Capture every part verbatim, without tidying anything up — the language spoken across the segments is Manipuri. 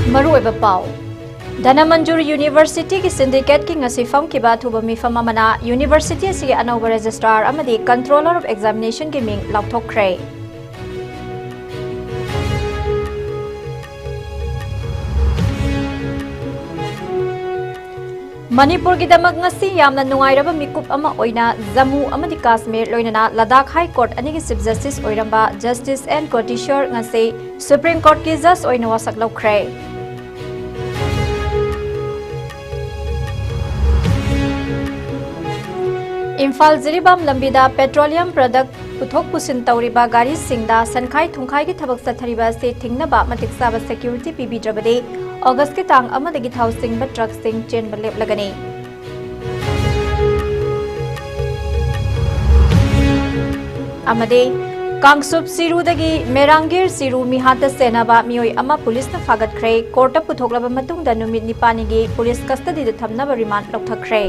ꯃꯔꯨꯑꯣꯏꯕ ꯄꯥꯎ꯫ ꯙꯅꯃꯟꯖꯨꯔ ꯌꯨꯅꯤꯚꯔꯁꯤꯇꯤꯒꯤ ꯁꯤꯟꯗꯤꯀꯦꯠꯀꯤ ꯉꯁꯤ ꯐꯝꯈꯤꯕ ꯑꯊꯨꯕ ꯃꯤꯐꯝ ꯑꯃꯅ ꯌꯨꯅꯤꯚꯔꯁꯤꯇꯤ ꯑꯁꯤꯒꯤ ꯑꯅꯧꯕ ꯔꯦꯖꯤꯁꯇ꯭ꯔꯥꯔ ꯑꯃꯗꯤ ꯀꯟꯇ꯭ꯔꯣꯂꯔ ꯑꯣꯐ ꯑꯦꯛꯖꯥꯃꯤꯅꯦꯁꯟꯒꯤ ꯃꯤꯡ ꯂꯥꯎꯊꯣꯛꯈ꯭ꯔꯦ꯫ ꯃꯅꯤꯄꯨꯔꯒꯤꯗꯃꯛ ꯉꯁꯤ ꯌꯥꯝꯅ ꯅꯨꯡꯉꯥꯏꯔꯕ ꯃꯤꯀꯨꯞ ꯑꯃ ꯑꯣꯏꯅ ꯖꯝꯃꯨ ꯑꯃꯗꯤ ꯀꯥꯁꯃꯤꯔ ꯂꯣꯏꯅꯅ ꯂꯗꯥꯈ ꯍꯥꯏ ꯀꯣꯔꯠ ꯑꯅꯤꯒꯤ ꯆꯤꯐ ꯖꯁꯇꯤꯁ ꯑꯣꯏꯔꯝꯕ ꯖꯁꯇꯤꯁ ꯑꯦꯟ ꯀꯣꯇꯤꯁꯣꯔ ꯉꯁꯤ ꯁꯨꯄ꯭ꯔꯤꯝ ꯀꯣꯔꯠꯀꯤ ꯖꯖ ꯑꯣꯏꯅ ꯋꯥꯁꯛ ꯂꯧꯈ꯭ꯔꯦ꯫ ꯏꯝꯐꯥꯜ ꯖꯤꯔꯤꯕꯥꯝ ꯂꯝꯕꯤꯗ ꯄꯦꯇ꯭ꯔꯣꯂꯤꯌꯝ ꯄ꯭ꯔꯗꯛ ꯄꯨꯊꯣꯛ ꯄꯨꯁꯤꯟ ꯇꯧꯔꯤꯕ ꯒꯥꯔꯤꯁꯤꯡꯗ ꯁꯟꯈꯥꯏ ꯊꯨꯡꯈꯥꯏꯒꯤ ꯊꯕꯛ ꯆꯠꯊꯔꯤꯕ ꯑꯁꯤ ꯊꯤꯡꯅꯕ ꯃꯇꯤꯛ ꯆꯥꯕ ꯁꯦꯀ꯭ꯌꯨꯔꯤꯇꯤ ꯄꯤꯕꯤꯗ꯭ꯔꯕꯗꯤ ꯑꯣꯒꯁꯀꯤ ꯇꯥꯡ ꯑꯃꯗꯒꯤ ꯊꯥꯎ ꯆꯤꯡꯕ ꯇ꯭ꯔꯛꯁꯤꯡ ꯆꯦꯟꯕ ꯂꯦꯞꯂꯒꯅꯤ꯫ ꯑꯃꯗꯤ ꯀꯥꯡꯆꯨꯞ ꯆꯤꯔꯨꯗꯒꯤ ꯃꯦꯔꯥꯡꯒꯤꯔ ꯆꯤꯔꯨ ꯃꯤꯍꯥꯠꯇ ꯆꯦꯟꯅꯕ ꯃꯤꯑꯣꯏ ꯑꯃ ꯄꯨꯂꯤꯁꯅ ꯐꯥꯒꯠꯈ꯭ꯔꯦ꯫ ꯀꯣꯔꯠꯇ ꯄꯨꯊꯣꯛꯂꯕ ꯃꯇꯨꯡꯗ ꯅꯨꯃꯤꯠ ꯅꯤꯄꯥꯜꯅꯤꯒꯤ ꯄꯨꯂꯤꯁ ꯀꯁꯇꯗꯤꯗ ꯊꯝꯅꯕ ꯔꯤꯃꯥꯟꯗ ꯂꯧꯊꯈ꯭ꯔꯦ꯫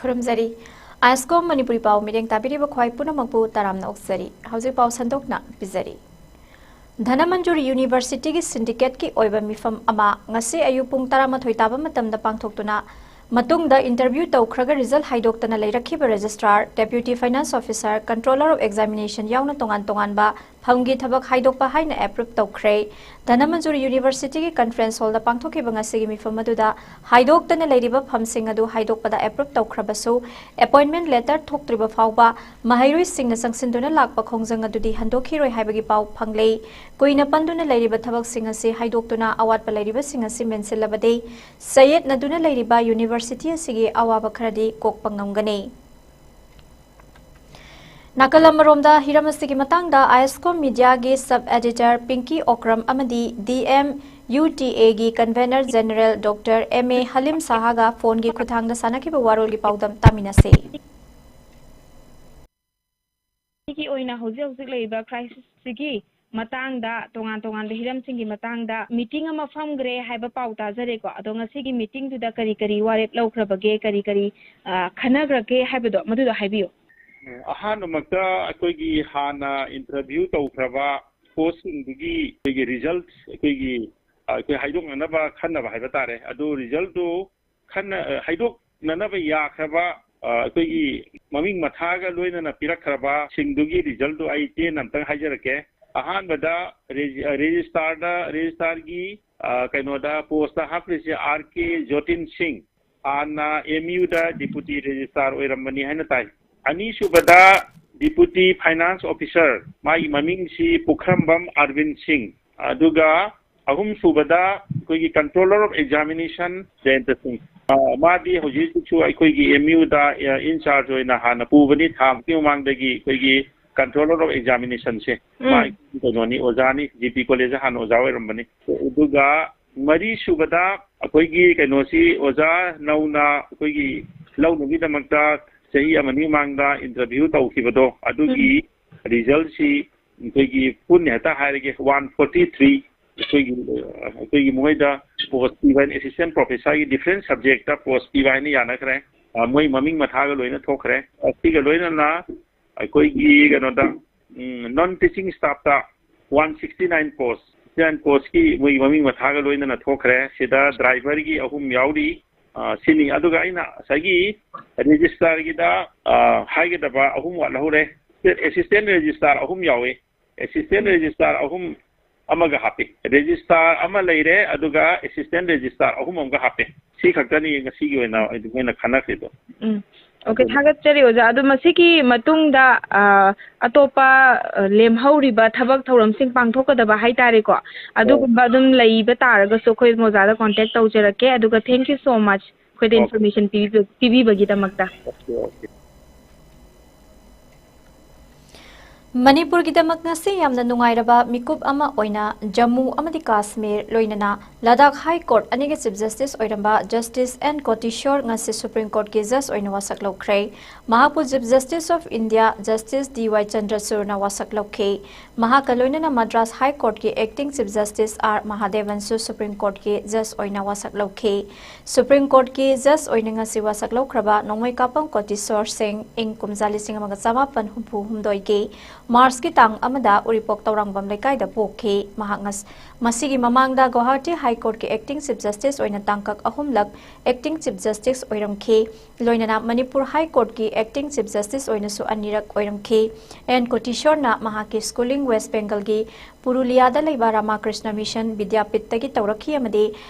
ꯈꯨꯔꯨꯝꯖꯔꯤ꯫ ꯑꯥꯏꯁꯀꯣꯝ ꯃꯅꯤꯄꯨꯔꯤ ꯄꯥꯎ ꯃꯤꯠꯌꯦꯡ ꯇꯥꯕꯤꯔꯤꯕ ꯈ꯭ꯋꯥꯏ ꯄꯨꯝꯅꯃꯛꯄꯨ ꯇꯔꯥꯝꯅ ꯑꯣꯛꯆꯔꯤ꯫ ꯍꯧꯖꯤꯛ ꯄꯥꯎ ꯁꯟꯗꯣꯛꯅ ꯄꯤꯖꯔꯤ꯫ ꯙꯅꯃꯟꯖꯨꯔꯤ ꯌꯨꯅꯤꯚꯔꯁꯤꯇꯤꯒꯤ ꯁꯤꯟꯗꯤꯀꯦꯠꯀꯤ ꯑꯣꯏꯕ ꯃꯤꯐꯝ ꯑꯃ ꯉꯁꯤ ꯑꯌꯨꯛ ꯄꯨꯡ ꯇꯔꯥꯃꯥꯊꯣꯏ ꯇꯥꯕ ꯃꯇꯝꯗ ꯄꯥꯡꯊꯣꯛꯇꯨꯅ, ꯃꯇꯨꯡꯗ ꯏꯟꯇꯔꯚ꯭ꯌꯨ ꯇꯧꯈ꯭ꯔꯒ ꯔꯤꯖꯜ ꯍꯥꯏꯗꯣꯛꯇꯅ ꯂꯩꯔꯛꯈꯤꯕ registrar, deputy finance officer, controller of examination ꯌꯥꯎꯅ ꯇꯣꯉꯥꯟ ꯇꯣꯉꯥꯟꯕ ꯐꯝꯒꯤ ꯊꯕꯛ ꯍꯥꯏꯗꯣꯛꯄ ꯍꯥꯏꯅ ꯑꯦꯄ꯭ꯔꯨꯞ ꯇꯧꯈ꯭ꯔꯦ꯫ ꯙꯅꯃꯟꯖꯨꯔꯤ ꯌꯨꯅꯤꯚꯔꯁꯤꯇꯤꯒꯤ ꯀꯟꯐꯔꯦꯟꯁ ꯍꯣꯜꯗ ꯄꯥꯡꯊꯣꯛꯈꯤꯕ ꯉꯁꯤꯒꯤ ꯃꯤꯐꯝ ꯑꯗꯨꯗ ꯍꯥꯏꯗꯣꯛꯇꯅ ꯂꯩꯔꯤꯕ ꯐꯝꯁꯤꯡ ꯑꯗꯨ ꯍꯥꯏꯗꯣꯛꯄꯗ ꯑꯦꯄ꯭ꯔꯨꯞ ꯇꯧꯈ꯭ꯔꯕꯁꯨ, ꯑꯦꯄꯣꯏꯟꯃꯦꯟ ꯂꯦꯇꯔ ꯊꯣꯛꯇ꯭ꯔꯤꯕ ꯐꯥꯎꯕ ꯃꯍꯩꯔꯣꯏꯁꯤꯡꯅ ꯆꯪꯁꯤꯟꯗꯨꯅ ꯂꯥꯛꯄ ꯈꯣꯡꯖꯪ ꯑꯗꯨꯗꯤ ꯍꯟꯗꯣꯛꯈꯤꯔꯣꯏ ꯍꯥꯏꯕꯒꯤ ꯄꯥꯎ ꯐꯪꯂꯦ꯫ ꯀꯨꯏꯅ ꯄꯟꯗꯨꯅ ꯂꯩꯔꯤꯕ ꯊꯕꯛꯁꯤꯡ ꯑꯁꯤ ꯍꯥꯏꯗꯣꯛꯇꯨꯅ ꯑꯋꯥꯠꯄ ꯂꯩꯔꯤꯕꯁꯤꯡ ꯑꯁꯤ ꯃꯦꯟꯁꯤꯜꯂꯕꯗꯤ, ꯆꯌꯦꯠꯅꯗꯨꯅ ꯂꯩꯔꯤꯕ ꯌꯨꯅꯤꯚꯔꯁꯤꯇꯤ ꯑꯁꯤꯒꯤ ꯑꯋꯥꯕ ꯈꯔꯗꯤ ꯀꯣꯛꯄ ꯉꯝꯒꯅꯤ꯫ ꯅꯥꯀꯜ ꯑꯃꯔꯣꯝꯗ ꯍꯤꯔꯝ ꯑꯁꯤꯒꯤ ꯃꯇꯥꯡꯗ ꯑꯥꯏꯁꯀꯣꯝ ꯃꯤꯗꯤꯌꯥꯒꯤ ꯁꯕ ꯑꯦꯗꯤꯇꯔ ꯄꯤꯡꯀꯤ ꯑꯣꯀ꯭ꯔꯝ ꯑꯃꯗꯤ ꯗꯤ ꯑꯦꯝ ꯌꯨ ꯇꯤ ꯑꯦꯒꯤ convener general doctor M A Halim ꯁꯥꯍꯥꯒ ꯐꯣꯟꯒꯤ ꯈꯨꯠꯊꯥꯡꯗ ꯁꯥꯟꯅꯈꯤꯕ ꯋꯥꯔꯣꯜꯒꯤ ꯄꯥꯎꯗꯝ ꯇꯥꯃꯤꯟꯅꯁꯤ꯫ ꯑꯩꯒꯤ ꯑꯣꯏꯅ ꯍꯧꯖꯤꯛ ꯍꯧꯖꯤꯛ ꯂꯩꯔꯤꯕ ꯀ꯭ꯔꯥꯏꯁꯤꯁꯁꯤꯒꯤ ꯃꯇꯥꯡꯗ, ꯇꯣꯉꯥꯟ ꯇꯣꯉꯥꯟꯕ ꯍꯤꯔꯝꯁꯤꯡꯒꯤ ꯃꯇꯥꯡꯗ meeting ꯑꯃ ꯐꯝꯈ꯭ꯔꯦ ꯍꯥꯏꯕ ꯄꯥꯎ ꯇꯥꯖꯔꯦꯀꯣ꯫ ꯑꯗꯣ ꯉꯁꯤꯒꯤ meetingꯗꯨꯗ ꯀꯔꯤ ꯀꯔꯤ ꯋꯥꯔꯦꯞ ꯂꯧꯈ꯭ꯔꯕꯒꯦ, ꯀꯔꯤ ꯀꯔꯤ, ꯑ, ꯈꯟꯅꯈ꯭ꯔꯒꯦ ꯍꯥꯏꯕꯗꯣ, ꯃꯗꯨꯗꯣ ꯍꯥꯏꯕꯤꯌꯨ꯫ ꯑꯍꯥꯟꯕꯃꯛꯇ ꯑꯩꯈꯣꯏꯒꯤ ꯍꯥꯟꯅ interview ꯇꯧꯈ꯭ꯔꯕ postꯁꯤꯡꯗꯨꯒꯤ ꯑꯩꯈꯣꯏꯒꯤ results ꯑꯩꯈꯣꯏꯒꯤ, ꯑ, ꯑꯩꯈꯣꯏ ꯍꯥꯏꯗꯣꯛꯅꯅꯕ ꯈꯟꯅꯕ ꯍꯥꯏꯕ ꯇꯥꯔꯦ꯫ ꯑꯗꯨ resultꯇꯨ ꯈꯟꯅ-, ꯑ, ꯍꯥꯏꯗꯣꯛꯅꯅꯕ ꯌꯥꯈ꯭ꯔꯕ, ꯑ, ꯑꯩꯈꯣꯏꯒꯤ ꯃꯃꯤꯡ ꯃꯊꯥꯒ ꯂꯣꯏꯅꯅ ꯄꯤꯔꯛꯈ꯭ꯔꯕꯁꯤꯡꯗꯨꯒꯤ resultꯇꯨ ꯑꯩ ꯇꯦꯟꯅ ꯑꯝꯇꯪ ꯍꯥꯏꯖꯔꯛꯀꯦ꯫ ꯑꯍꯥꯟꯕꯗ ꯔꯦꯖꯤ-, ꯑ, registrarꯗ, registrarꯒꯤ, ꯑ, ꯀꯩꯅꯣꯗ, postꯇ ꯍꯥꯞꯈ꯭ꯔꯤꯁꯦ R K Jotin Singh, ꯍꯥꯟꯅ M Uꯗ deputy registrar ꯑꯣꯏꯔꯝꯕꯅꯤ ꯍꯥꯏꯅ ꯇꯥꯏ꯫ ꯑꯅꯤꯁꯨꯕꯗ deputy finance officer, ꯃꯥꯒꯤ ꯃꯃꯤꯡꯁꯤ ꯄꯨꯈ꯭ꯔꯝꯕꯝ ꯑꯔꯕꯤꯟ ꯁꯤꯡ꯫ ꯑꯗꯨꯒ ꯑꯍꯨꯝꯁꯨꯕꯗ ꯑꯩꯈꯣꯏꯒꯤ controller of examination ꯖꯌꯟꯇ ꯁꯤꯡ꯫ ꯑ, ꯃꯥꯗꯤ ꯍꯧꯖꯤꯛ ꯍꯧꯖꯤꯛꯁꯨ ꯑꯩꯈꯣꯏꯒꯤ M Uꯗ, ꯑ, in charge ꯑꯣꯏꯅ ꯍꯥꯟꯅ ꯄꯨꯕꯅꯤ, ꯊꯥ ꯃꯨꯛꯀꯤ ꯃꯃꯥꯡꯗꯒꯤ ꯑꯩꯈꯣꯏꯒꯤ controller of examinationꯁꯦ꯫ ꯎꯝ꯫ ꯃꯥ ꯀꯩꯅꯣꯅꯤ, ꯑꯣꯖꯥꯅꯤ, G P Collegeꯇ ꯍꯥꯟꯅ ꯑꯣꯖꯥ ꯑꯣꯏꯔꯝꯕꯅꯤ꯫ ꯑꯗꯨꯒ ꯃꯔꯤꯁꯨꯕꯗ ꯑꯩꯈꯣꯏꯒꯤ ꯀꯩꯅꯣꯁꯤ ꯑꯣꯖꯥ ꯅꯧꯅ ꯑꯩꯈꯣꯏꯒꯤ ꯂꯧꯅꯕꯒꯤꯗꯃꯛꯇ ꯆꯍꯤ ꯑꯃꯅꯤ ꯃꯃꯥꯡꯗ interview ꯇꯧꯈꯤꯕꯗꯣ, ꯑꯗꯨꯒꯤ resultꯁꯤ ꯑꯩꯈꯣꯏꯒꯤ ꯄꯨꯟꯅ ꯍꯦꯛꯇ ꯍꯥꯏꯔꯒꯦ, one forty three ꯑꯩꯈꯣꯏꯒꯤ, ꯑꯩꯈꯣꯏꯒꯤ ꯃꯣꯏꯗ post ꯄꯤꯕ ꯍꯥꯏꯅ, assistant professorꯒꯤ different subjectꯇ post ꯄꯤꯕ ꯍꯥꯏꯅ ꯌꯥꯅꯈ꯭ꯔꯦ꯫ ꯑ, ꯃꯣꯏ ꯃꯃꯤꯡ ꯃꯊꯥꯒ ꯂꯣꯏꯅ ꯊꯣꯛꯈ꯭ꯔꯦ꯫ ꯑꯁꯤꯒ ꯂꯣꯏꯅꯅ ꯑꯩꯈꯣꯏꯒꯤ ꯀꯩꯅꯣꯗ, ꯎꯝ, non teaching staffꯇ one sixty nine post, sixty nine postꯀꯤ ꯃꯣꯏꯒꯤ ꯃꯃꯤꯡ ꯃꯊꯥꯒ ꯂꯣꯏꯅꯅ ꯊꯣꯛꯈ꯭ꯔꯦ꯫ ꯁꯤꯗ driverꯒꯤ ꯑꯍꯨꯝ ꯌꯥꯎꯔꯤ꯫ ꯑ, ꯁꯤꯅꯤ꯫ ꯑꯗꯨꯒ ꯑꯩꯅ ꯉꯁꯥꯏꯒꯤ registrarꯒꯤꯗ, ꯑ, ꯍꯥꯏꯒꯗꯕ ꯑꯍꯨꯝ ꯋꯥꯠꯍꯧꯔꯦ꯫ Assistant registrar ꯑꯍꯨꯝ ꯌꯥꯎꯏ꯫ Assistant registrar ꯑꯍꯨꯝ ꯑꯃꯒ ꯍꯥꯞꯄꯤ꯫ Registrar ꯑꯃ ꯂꯩꯔꯦ, ꯑꯗꯨꯒ assistant registrar ꯑꯍꯨꯝ ꯑꯃꯒ ꯍꯥꯞꯄꯤ꯫ ꯁꯤ ꯈꯛꯇꯅꯤ ꯉꯁꯤꯒꯤ ꯑꯣꯏꯅ ꯑꯩꯈꯣꯏꯅ ꯈꯟꯅꯈ꯭ꯔꯤꯗꯣ꯫ ꯎꯝ꯫ Okay, ꯑꯗꯨꯅꯤ꯫ ꯊꯥꯒꯠꯆꯔꯤ ꯑꯣꯖꯥ꯫ ꯑꯗꯨ ꯃꯁꯤꯒꯤ ꯃꯇꯨꯡꯗ, ꯑ, ꯑꯇꯣꯞꯄ, ꯑ, ꯂꯦꯝꯍꯧꯔꯤꯕ ꯊꯕꯛ ꯊꯧꯔꯝꯁꯤꯡ ꯄꯥꯡꯊꯣꯛꯀꯗꯕ ꯍꯥꯏꯇꯥꯔꯦꯀꯣ, ꯑꯗꯨꯒꯨꯝꯕ ꯑꯗꯨꯝ ꯂꯩꯕ ꯇꯥꯔꯒꯁꯨ ꯑꯩꯈꯣꯏ ꯑꯣꯖꯥꯗ contact ꯇꯧꯖꯔꯛꯀꯦ꯫ ꯑꯗꯨꯒ thank you so much ꯑꯩꯈꯣꯏꯗ Okay. Information ꯄꯤꯕꯤꯕ-, ꯄꯤꯕꯤꯕꯒꯤꯗꯃꯛꯇ꯫ Okay, okay. ꯃꯅꯤꯄꯨꯔꯒꯤꯗꯃꯛ ꯉꯁꯤ ꯌꯥꯝꯅ ꯅꯨꯡꯉꯥꯏꯔꯕ ꯃꯤꯀꯨꯞ ꯑꯃ ꯑꯣꯏꯅ ꯖꯝꯃꯨ ꯑꯃꯗꯤ ꯀꯥꯁꯃꯤꯔ, ꯂꯣꯏꯅꯅ ꯂꯗꯥꯈ ꯍꯥꯏ ꯀꯣꯔꯠ ꯑꯅꯤꯒꯤ ꯆꯤꯐ ꯖꯁꯇꯤꯁ ꯑꯣꯏꯔꯝꯕ ꯖꯁꯇꯤꯁ ꯑꯦꯟ ꯀꯣꯇꯤꯁꯣꯔ ꯉꯁꯤ ꯁꯨꯄ꯭ꯔꯤꯝ ꯀꯣꯔꯠꯀꯤ ꯖꯖ ꯑꯣꯏꯅ ꯋꯥꯁꯛ ꯂꯧꯈ꯭ꯔꯦ꯫ ꯃꯍꯥꯛꯄꯨ chief justice of India justice D Y ꯆꯟꯗ꯭ꯔꯆꯨꯔꯅ ꯋꯥꯁꯛ ꯂꯧꯈꯤ꯫ ꯃꯍꯥꯛꯀ ꯂꯣꯏꯅꯅ ꯃꯗ꯭ꯔꯥꯁ ꯍꯥꯏ ꯀꯣꯔꯠꯀꯤ ꯑꯦꯛꯇꯤꯡ ꯆꯤꯐ ꯖꯁꯇꯤꯁ ꯑꯥꯔ ꯃꯍꯥꯗꯦꯕꯟꯁꯨ ꯁꯨꯄ꯭ꯔꯤꯝ ꯀꯣꯔꯠꯀꯤ ꯖꯖ ꯑꯣꯏꯅ ꯋꯥꯁꯛ ꯂꯧꯈꯤ꯫ ꯁꯨꯄ꯭ꯔꯤꯝ ꯀꯣꯔꯠꯀꯤ ꯖꯖ ꯑꯣꯏꯅ ꯉꯁꯤ ꯋꯥꯁꯛ ꯂꯧꯈ꯭ꯔꯕ ꯅꯣꯡꯃꯩꯀꯥꯄꯝ ꯀꯣꯇꯤꯁꯣꯔ ꯁꯤꯡ ꯏꯪ ꯀꯨꯝꯖꯥ ꯂꯤꯁꯤꯡ ꯑꯃꯒ ꯆꯃꯥꯄꯟ ꯍꯨꯝꯐꯨ ꯍꯨꯝꯗꯣꯏꯒꯤ ꯃꯥꯔꯆꯀꯤ ꯇꯥꯡ ꯑꯃꯗ ꯎꯔꯤꯄꯣꯛ ꯇꯧꯔꯥꯡꯕꯝ ꯂꯩꯀꯥꯏꯗ ꯄꯣꯛꯈꯤ꯫ ꯃꯍꯥꯛ ꯉꯁ-, ꯃꯁꯤꯒꯤ ꯃꯃꯥꯡꯗ ꯒꯨꯋꯥꯍꯥꯇꯤ ꯍꯥꯏ ꯀꯣꯔꯠꯀꯤ ꯑꯦꯛꯇꯤꯡ ꯆꯤꯐ ꯖꯁꯇꯤꯁ ꯑꯣꯏꯅ ꯇꯥꯡꯀꯛ ꯑꯍꯨꯝꯂꯛ ꯑꯦꯛꯇꯤꯡ ꯆꯤꯐ ꯖꯁꯇꯤꯁ ꯑꯣꯏꯔꯝꯈꯤ꯫ ꯂꯣꯏꯅꯅ ꯃꯅꯤꯄꯨꯔ ꯍꯥꯏ ꯀꯣꯔꯠꯀꯤ ꯑꯦꯛꯇꯤꯡ ꯆꯤꯐ ꯖꯁꯇꯤꯁ ꯑꯣꯏꯅꯁꯨ ꯑꯅꯤꯔꯛ ꯑꯣꯏꯔꯝꯈꯤ꯫ ꯑꯦꯟ ꯀꯣꯇꯤꯁꯣꯔꯅ ꯃꯍꯥꯛꯀꯤ ꯁ꯭ꯀꯨꯂꯤꯡ ꯋꯦꯁ ꯕꯦꯡꯒꯜꯒꯤ ꯄꯨꯔꯨꯂꯤꯌꯥꯗ ꯂꯩꯕ ꯔꯥꯃꯥꯀ꯭ꯔꯤꯁꯅ ꯃꯤꯁꯟ ꯕꯤꯗ꯭ꯌꯥꯄꯤꯠꯇꯒꯤ ꯇꯧꯔꯛꯈꯤ ꯑꯃꯗꯤ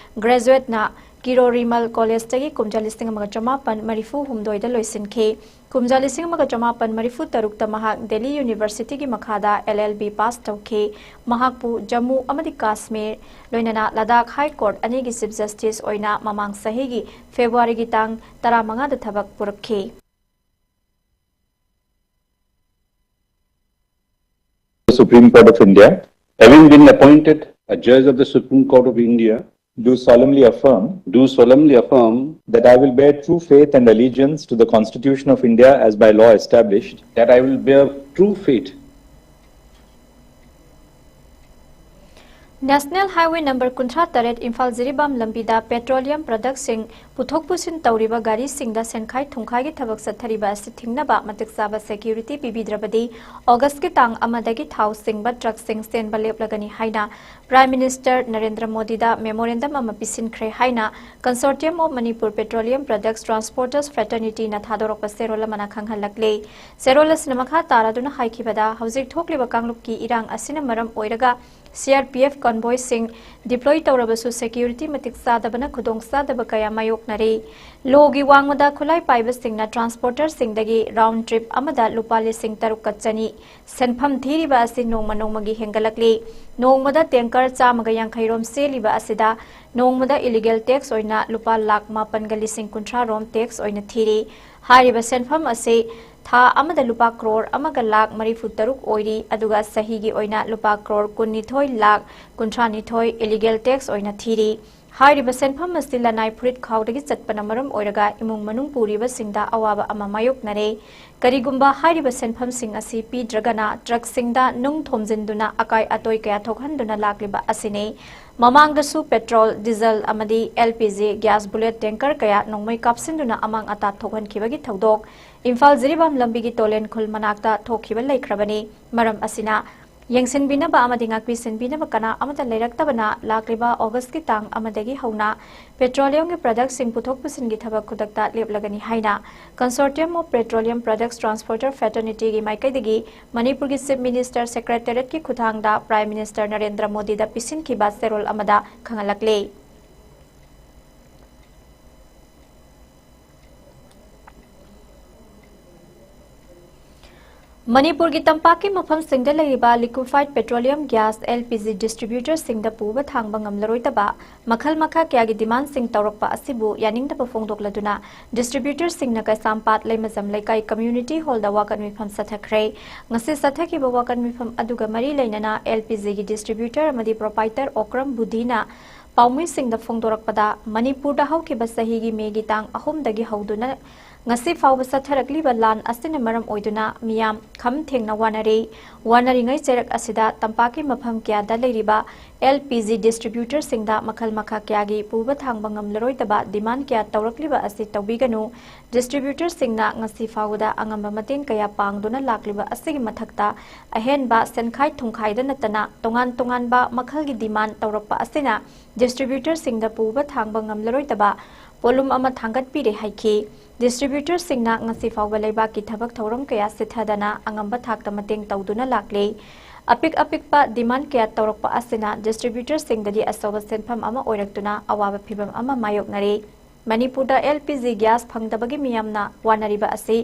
ꯒ꯭ꯔꯦꯖꯨꯋꯦꯠꯅ ꯀꯤꯔꯣꯔꯤꯃꯜ ꯀꯣꯂꯦꯖꯇꯒꯤ ꯀꯨꯝꯖꯥ ꯂꯤꯁꯤꯡ ꯑꯃꯒ ꯆꯃꯥꯄꯟ ꯃꯔꯤꯐꯨ ꯍꯨꯝꯗꯣꯏꯗ ꯂꯣꯏꯁꯤꯟꯈꯤ꯫ ꯀꯨꯝꯖꯥ ꯂꯤꯁꯤꯡ ꯑꯃꯒ ꯆꯃꯥꯄꯟ ꯃꯔꯤꯐꯨ ꯇꯔꯨꯛꯇ ꯃꯍꯥꯛ ꯗꯦꯜꯂꯤ ꯌꯨꯅꯤꯚꯔꯁꯤꯇꯤꯒꯤ ꯃꯈꯥꯗ ꯑꯦꯜ ꯑꯦꯜ ꯕꯤ ꯄꯥꯁ ꯇꯧꯈꯤ꯫ ꯃꯍꯥꯛꯄꯨ ꯖꯝꯃꯨ ꯑꯃꯗꯤ ꯀꯥꯁꯃꯤꯔ, ꯂꯣꯏꯅꯅ ꯂꯗꯥꯈ ꯍꯥꯏ ꯀꯣꯔꯠ ꯑꯅꯤꯒꯤ ꯆꯤꯐ ꯖꯁꯇꯤꯁ ꯑꯣꯏꯅ ꯃꯃꯥꯡ ꯆꯍꯤꯒꯤ ꯐꯦꯕ꯭ꯔꯨꯋꯥꯔꯤꯒꯤ ꯇꯥꯡ ꯇꯔꯥꯃꯉꯥꯗ ꯊꯕꯛ ꯄꯨꯔꯛꯈꯤ꯫ The Supreme Court of India, having been appointed a judge of the Supreme Court of India, do solemnly affirm, do solemnly affirm that I will bear true faith and allegiance to the Constitution of India as by law established, that I will bear true faith National Highway number ꯀꯨꯟꯊ꯭ꯔꯥ ꯇꯔꯦꯠ ꯏꯝꯐꯥꯜ ꯖꯤꯔꯤꯕꯥꯝ ꯂꯝꯕꯤꯗ petroleum productꯁꯤꯡ ꯄꯨꯊꯣꯛ ꯄꯨꯁꯤꯟ ꯇꯧꯔꯤꯕ ꯒꯥꯔꯤꯁꯤꯡꯗ ꯁꯦꯟꯈꯥꯏ ꯊꯨꯝꯈꯥꯏꯒꯤ ꯊꯕꯛ ꯆꯠꯊꯔꯤꯕ ꯑꯁꯤ ꯊꯤꯡꯅꯕ ꯃꯇꯤꯛ ꯆꯥꯕ security ꯄꯤꯕꯤꯗ꯭ꯔꯕꯗꯤ Augustꯀꯤ ꯇꯥꯡ ꯑꯃꯗꯒꯤ ꯊꯥꯎ ꯆꯤꯡꯕ truckꯁꯤꯡ ꯆꯦꯟꯕ ꯂꯦꯞꯂꯒꯅꯤ ꯍꯥꯏꯅ Prime Minister ꯅꯔꯦꯟꯗ꯭ꯔ ꯃꯣꯗꯤꯗ memorandum ꯑꯃ ꯄꯤꯁꯤꯟꯈ꯭ꯔꯦ ꯍꯥꯏꯅ Consortium of Manipur Petroleum Products Transporters Fraternityꯅ ꯊꯥꯗꯣꯔꯛꯄ ꯆꯦꯔꯣꯜ ꯑꯃꯅ ꯈꯪꯍꯜꯂꯛꯂꯦ꯫ ꯆꯦꯔꯣꯜ ꯑꯁꯤꯅ ꯃꯈꯥ ꯇꯥꯔꯗꯨꯅ ꯍꯥꯏꯈꯤꯕꯗ, ꯍꯧꯖꯤꯛ ꯊꯣꯛꯂꯤꯕ ꯀꯥꯡꯂꯨꯞꯀꯤ ꯏꯔꯥꯡ ꯑꯁꯤꯅ ꯃꯔꯝ ꯑꯣꯏꯔꯒ C R P F convoyꯁꯤꯡ deploy ꯇꯧꯔꯕꯁꯨ security ꯃꯇꯤꯛ ꯆꯥꯗꯕꯅ ꯈꯨꯗꯣꯡꯆꯥꯗꯕ ꯀꯌꯥ ꯃꯥꯌꯣꯛ ꯅꯔꯤ꯫ ꯂꯣꯒꯤ ꯋꯥꯡꯃꯗ ꯈꯨꯠꯂꯥꯏ ꯄꯥꯏꯕꯁꯤꯡꯅ ꯇ꯭ꯔꯥꯟꯁꯄꯣꯔꯇꯔꯁꯤꯡꯗꯒꯤ ꯔꯥꯎꯟ ꯇ꯭ꯔꯤꯞ ꯑꯃꯗ ꯂꯨꯄꯥ ꯂꯤꯁꯤꯡ ꯇꯔꯨꯛꯀ ꯆꯅꯤ ꯁꯦꯟꯐꯝ ꯊꯤꯔꯤꯕ ꯑꯁꯤ ꯅꯣꯡꯃ ꯅꯣꯡꯃꯒꯤ ꯍꯦꯟꯒꯠꯂꯛꯂꯤ꯫ ꯅꯣꯡꯃꯗ ꯇꯦꯡꯀꯔ ꯆꯥꯝꯃꯒ ꯌꯥꯡꯈꯩ ꯔꯣꯝ ꯆꯦꯜꯂꯤꯕ ꯑꯁꯤꯗ ꯅꯣꯡꯃꯗ ꯏꯂꯤꯒꯦꯜ ꯇꯦꯛꯁ ꯑꯣꯏꯅ ꯂꯨꯄꯥ ꯂꯥꯈ ꯃꯥꯄꯟꯒ ꯂꯤꯁꯤꯡ ꯀꯨꯟꯊ꯭ꯔꯥ ꯔꯣꯝ ꯇꯦꯛꯁ ꯑꯣꯏꯅ ꯊꯤꯔꯤ꯫ ꯍꯥꯏꯔꯤꯕ ꯁꯦꯟꯐꯝ ꯑꯁꯤ ꯊꯥ ꯑꯃꯗ ꯂꯨꯄꯥ ꯀ꯭ꯔꯣꯔ ꯑꯃꯒ ꯂꯥꯈ ꯃꯔꯤꯐꯨ ꯇꯔꯨꯛ ꯑꯣꯏꯔꯤ, ꯑꯗꯨꯒ ꯆꯍꯤꯒꯤ ꯑꯣꯏꯅ ꯂꯨꯄꯥ ꯀ꯭ꯔꯣꯔ ꯀꯨꯟꯅꯤꯊꯣꯏ ꯂꯥꯈ ꯀꯨꯟꯊ꯭ꯔꯥꯅꯤꯊꯣꯏ ꯏꯂꯤꯒꯦꯜ ꯇꯦꯛꯁ ꯑꯣꯏꯅ ꯊꯤꯔꯤ꯫ ꯍꯥꯏꯔꯤꯕ ꯁꯦꯟꯐꯝ ꯑꯁꯤ ꯂꯅꯥꯏ ꯐꯨꯔꯤꯠ ꯈꯥꯎꯗꯒꯤ ꯆꯠꯄꯅ ꯃꯔꯝ ꯑꯣꯏꯔꯒ ꯏꯃꯨꯡ ꯃꯅꯨꯡ ꯄꯨꯔꯤꯕꯁꯤꯡꯗ ꯑꯋꯥꯕ ꯑꯃ ꯃꯥꯌꯣꯛꯅꯔꯦ꯫ ꯀꯔꯤꯒꯨꯝꯕ ꯍꯥꯏꯔꯤꯕ ꯁꯦꯟꯐꯝꯁꯤꯡ ꯑꯁꯤ ꯄꯤꯗ꯭ꯔꯒꯅ ꯇ꯭ꯔꯛꯁꯤꯡꯗ ꯅꯨꯡ ꯊꯣꯝꯖꯤꯟꯗꯨꯅ ꯑꯀꯥꯏ ꯑꯇꯣꯏ ꯀꯌꯥ ꯊꯣꯛꯍꯟꯗꯨꯅ ꯂꯥꯛꯂꯤꯕ ꯑꯁꯤꯅꯤ꯫ ꯃꯃꯥꯡꯗꯁꯨ ꯄꯦꯇ꯭ꯔꯣꯜ, ꯗꯤꯖꯜ ꯑꯃꯗꯤ L P G gas bullet tanker ꯀꯌꯥ ꯅꯣꯡꯃꯩ ꯀꯥꯞꯁꯤꯟꯗꯨꯅ ꯑꯃꯥꯡ ꯑꯇꯥ ꯊꯣꯛꯍꯟꯈꯤꯕꯒꯤ ꯊꯧꯗꯣꯛ ꯏꯝꯐꯥꯜ ꯖꯤꯔꯤꯕꯥꯝ ꯂꯝꯕꯤꯒꯤ ꯇꯣꯂꯦꯟ ꯈꯨꯜ ꯃꯅꯥꯛꯇ ꯊꯣꯛꯈꯤꯕ ꯂꯩꯈ꯭ꯔꯕꯅꯤ꯫ ꯃꯔꯝ ꯑꯁꯤꯅ ꯌꯦꯡꯁꯤꯟꯕꯤꯅꯕ ꯑꯃꯗꯤ ꯉꯥꯛꯄꯤ ꯁꯦꯟꯕꯤꯅꯕ ꯀꯅꯥ ꯑꯃꯠꯇ ꯂꯩꯔꯛꯇꯕꯅ ꯂꯥꯛꯂꯤꯕ ꯑꯣꯒꯁꯀꯤ ꯇꯥꯡ ꯑꯃꯗꯒꯤ ꯍꯧꯅ ꯄꯦꯇ꯭ꯔꯣꯂꯤꯌꯝꯒꯤ ꯄ꯭ꯔꯗꯛꯁꯤꯡ ꯄꯨꯊꯣꯛ ꯄꯨꯁꯤꯟꯒꯤ ꯊꯕꯛ ꯈꯨꯗꯛꯇ ꯂꯦꯞꯂꯒꯅꯤ ꯍꯥꯏꯅ Consortium of Petroleum Products Transporter Fraternityꯒꯤ ꯃꯥꯏꯀꯩꯗꯒꯤ ꯃꯅꯤꯄꯨꯔꯒꯤ ꯆꯤꯐ ꯃꯤꯅꯤꯁꯇꯔ ꯁꯦꯀ꯭ꯔꯦꯇꯦꯔꯤꯌꯦꯠꯀꯤ ꯈꯨꯠꯊꯥꯡꯗ ꯄ꯭ꯔꯥꯏꯝ ꯃꯤꯅꯤꯁꯇꯔ ꯅꯔꯦꯟꯗ꯭ꯔ ꯃꯣꯗꯤꯗ ꯄꯤꯁꯤꯟꯈꯤꯕ ꯆꯦꯔꯣꯜ ꯑꯃꯗ ꯈꯪꯍꯜꯂꯛꯂꯤ꯫ ꯃꯅꯤꯄꯨꯔꯒꯤ ꯇꯝꯄꯥꯛꯀꯤ ꯃꯐꯝꯁꯤꯡꯗ ꯂꯩꯔꯤꯕ liquefied petroleum gas, L P G, distributorꯁꯤꯡꯗ ꯄꯨꯕ ꯊꯥꯡꯕ ꯉꯝꯂꯔꯣꯏꯗꯕ ꯃꯈꯜ ꯃꯈꯥ ꯀꯌꯥꯒꯤ demandꯁꯤꯡ ꯇꯧꯔꯛꯄ ꯑꯁꯤꯕꯨ ꯌꯥꯅꯤꯡꯗꯕ ꯐꯣꯡꯗꯣꯛꯂꯗꯨꯅ distributorꯁꯤꯡꯅ ꯀꯩꯁꯥꯝꯄꯥꯠ ꯂꯩꯃꯖꯝ ꯂꯩꯀꯥꯏ community hallꯗ ꯋꯥꯀꯠ ꯃꯤꯐꯝ ꯆꯠꯊꯈ꯭ꯔꯦ꯫ ꯉꯁꯤ ꯆꯠꯊꯈꯤꯕ ꯋꯥꯀꯠ ꯃꯤꯐꯝ ꯑꯗꯨꯒ ꯃꯔꯤ ꯂꯩꯅꯅ L P Gꯒꯤ distributor ꯑꯃꯗꯤ proprietor ꯑꯣꯀ꯭ꯔꯝ ꯕꯨꯙꯤꯅ ꯄꯥꯎꯃꯤꯁꯤꯡꯗ ꯐꯣꯡꯗꯣꯔꯛꯄꯗ, ꯃꯅꯤꯄꯨꯔꯗ ꯍꯧꯈꯤꯕ ꯆꯍꯤꯒꯤ ꯃꯦꯒꯤ ꯇꯥꯡ ꯑꯍꯨꯝꯗꯒꯤ ꯍꯧꯗꯨꯅ ꯉꯁꯤ ꯐꯥꯎꯕ ꯆꯠꯊꯔꯛꯂꯤꯕ ꯂꯥꯟ ꯑꯁꯤꯅ ꯃꯔꯝ ꯑꯣꯏꯗꯨꯅ ꯃꯤꯌꯥꯝ ꯈꯝ ꯊꯦꯡꯅ ꯋꯥꯅꯔꯤ꯫ ꯋꯥꯅꯔꯤꯉꯩ ꯆꯩꯔꯛ ꯑꯁꯤꯗ ꯇꯝꯄꯥꯛꯀꯤ ꯃꯐꯝ ꯀꯌꯥꯗ ꯂꯩꯔꯤꯕ L P G distributorꯁꯤꯡꯗ ꯃꯈꯜ ꯃꯈꯥ ꯀꯌꯥꯒꯤ ꯄꯨꯕ ꯊꯥꯡꯕ ꯉꯝꯂꯔꯣꯏꯗꯕ demand ꯀꯌꯥ ꯇꯧꯔꯛꯂꯤꯕ ꯑꯁꯤ ꯇꯧꯕꯤꯒꯅꯨ꯫ Distributorꯁꯤꯡꯅ ꯉꯁꯤ ꯐꯥꯎꯕꯗ ꯑꯉꯝꯕ ꯃꯇꯦꯡ ꯀꯌꯥ ꯄꯥꯡꯗꯨꯅ ꯂꯥꯛꯂꯤꯕ ꯑꯁꯤꯒꯤ ꯃꯊꯛꯇ ꯑꯍꯦꯟꯕ ꯁꯦꯟꯈꯥꯏ ꯊꯨꯝꯈꯥꯏꯗ ꯅꯠꯇꯅ ꯇꯣꯉꯥꯟ ꯇꯣꯉꯥꯟꯕ ꯃꯈꯜꯒꯤ demand ꯇꯧꯔꯛꯄ ꯑꯁꯤꯅ distributorꯁꯤꯡꯗ ꯄꯨꯕ ꯊꯥꯡꯕ ꯉꯝꯂꯔꯣꯏꯗꯕ ꯄꯣꯠꯂꯨꯝ ꯑꯃ ꯊꯥꯡꯒꯠꯄꯤꯔꯦ ꯍꯥꯏꯈꯤ꯫ Distributorꯁꯤꯡꯅ ꯉꯁꯤ ꯐꯥꯎꯕ ꯂꯩꯕꯥꯛꯀꯤ ꯊꯕꯛ ꯊꯧꯔꯝ ꯀꯌꯥ ꯆꯤꯠꯊꯗꯅ ꯑꯉꯝꯕ ꯊꯥꯛꯇ ꯃꯇꯦꯡ ꯇꯧꯗꯨꯅ ꯂꯥꯛꯂꯤ꯫ ꯑꯄꯤꯛ ꯑꯄꯤꯛꯄ demand ꯀꯌꯥ ꯇꯧꯔꯛꯄ ꯑꯁꯤꯅ distributorꯁꯤꯡꯗꯗꯤ ꯑꯆꯧꯕ ꯁꯦꯟꯐꯝ ꯑꯃ ꯑꯣꯏꯔꯛꯇꯨꯅ ꯑꯋꯥꯕ ꯐꯤꯚꯝ ꯑꯃ ꯃꯥꯌꯣꯛꯅꯔꯤ꯫ ꯃꯅꯤꯄꯨꯔꯗ ꯑꯦꯜ ꯄꯤ ꯖꯤ ꯒ꯭ꯌꯥꯁ ꯐꯪꯗꯕꯒꯤ ꯃꯤꯌꯥꯝꯅ ꯋꯥꯅꯔꯤꯕ ꯑꯁꯤ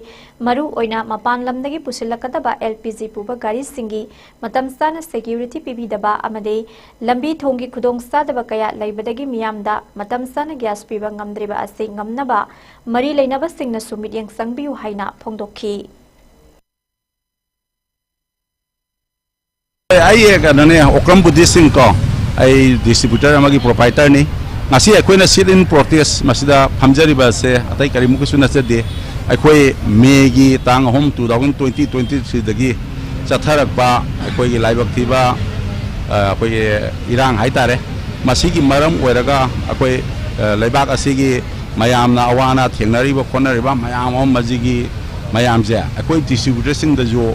ꯃꯔꯨ ꯑꯣꯏꯅ ꯃꯄꯥꯟ ꯂꯝꯗꯒꯤ ꯄꯨꯁꯤꯜꯂꯛꯀꯗꯕ ꯑꯦꯜ ꯄꯤ ꯖꯤ ꯄꯨꯕ ꯒꯥꯔꯤꯁꯤꯡꯒꯤ ꯃꯇꯝ ꯆꯥꯅ ꯁꯦꯀ꯭ꯌꯨꯔꯤꯇꯤ ꯄꯤꯕꯤꯗꯕ ꯑꯃꯗꯤ ꯂꯝꯕꯤ ꯊꯣꯡꯒꯤ ꯈꯨꯗꯣꯡꯆꯥꯗꯕ ꯀꯌꯥ ꯂꯩꯕꯗꯒꯤ ꯃꯤꯌꯥꯝꯗ ꯃꯇꯝ ꯆꯥꯅ ꯒ꯭ꯌꯥꯁ ꯄꯤꯕ ꯉꯝꯗ꯭ꯔꯤꯕ ꯑꯁꯤ ꯉꯝꯅꯕ ꯃꯔꯤ ꯂꯩꯅꯕꯁꯤꯡꯅꯁꯨ ꯃꯤꯠꯌꯦꯡ ꯆꯪꯕꯤꯌꯨ ꯍꯥꯏꯅ ꯐꯣꯡꯗꯣꯛꯈꯤ꯫ ꯑꯩ ꯀꯩꯅꯣꯅꯦ, ꯑꯣꯀ꯭ꯔꯝ ꯕꯨꯙꯤꯁ ꯁꯤꯡ ꯀꯣ, ꯑꯩ ꯗꯤꯁꯇ꯭ꯔꯤꯕ꯭ꯌꯨꯇꯔ ꯑꯃꯒꯤ ꯄ꯭ꯔꯣꯄꯥꯏꯇꯔꯅꯤ꯫ ꯉꯁꯤ ꯑꯩꯈꯣꯏꯅ ꯁꯤꯠ ꯏꯟ ꯄ꯭ꯔꯣꯇꯦꯁ ꯃꯁꯤꯗ ꯐꯝꯖꯔꯤꯕ ꯑꯁꯦ ꯑꯇꯩ ꯀꯔꯤꯃꯨꯛꯀꯤꯁꯨ ꯅꯠꯆꯗꯦ꯫ ꯑꯩꯈꯣꯏ ꯃꯦꯒꯤ ꯇꯥꯡ ꯑꯍꯨꯝ, ꯇꯨ ꯊꯥꯎꯖꯟ ꯇ꯭ꯋꯦꯟꯇꯤ, ꯇ꯭ꯋꯦꯟꯇꯤ ꯊ꯭ꯔꯤꯗꯒꯤ ꯆꯠꯊꯔꯛꯄ ꯑꯩꯈꯣꯏꯒꯤ ꯂꯥꯏꯕꯛ ꯊꯤꯕ, ꯑ, ꯑꯩꯈꯣꯏꯒꯤ ꯏꯔꯥꯡ ꯍꯥꯏꯇꯥꯔꯦ, ꯃꯁꯤꯒꯤ ꯃꯔꯝ ꯑꯣꯏꯔꯒ ꯑꯩꯈꯣꯏ, ꯑ, ꯂꯩꯕꯥꯛ ꯑꯁꯤꯒꯤ ꯃꯌꯥꯝꯅ ꯑꯋꯥ ꯑꯅꯥ ꯊꯦꯡꯅꯔꯤꯕ ꯈꯣꯠꯅꯔꯤꯕ ꯃꯌꯥꯝ ꯑꯃ, ꯃꯁꯤꯒꯤ ꯃꯌꯥꯝꯁꯦ ꯑꯩꯈꯣꯏ ꯗꯤꯁꯇ꯭ꯔꯤꯕ꯭ꯌꯨꯇꯔꯁꯤꯡꯗꯁꯨ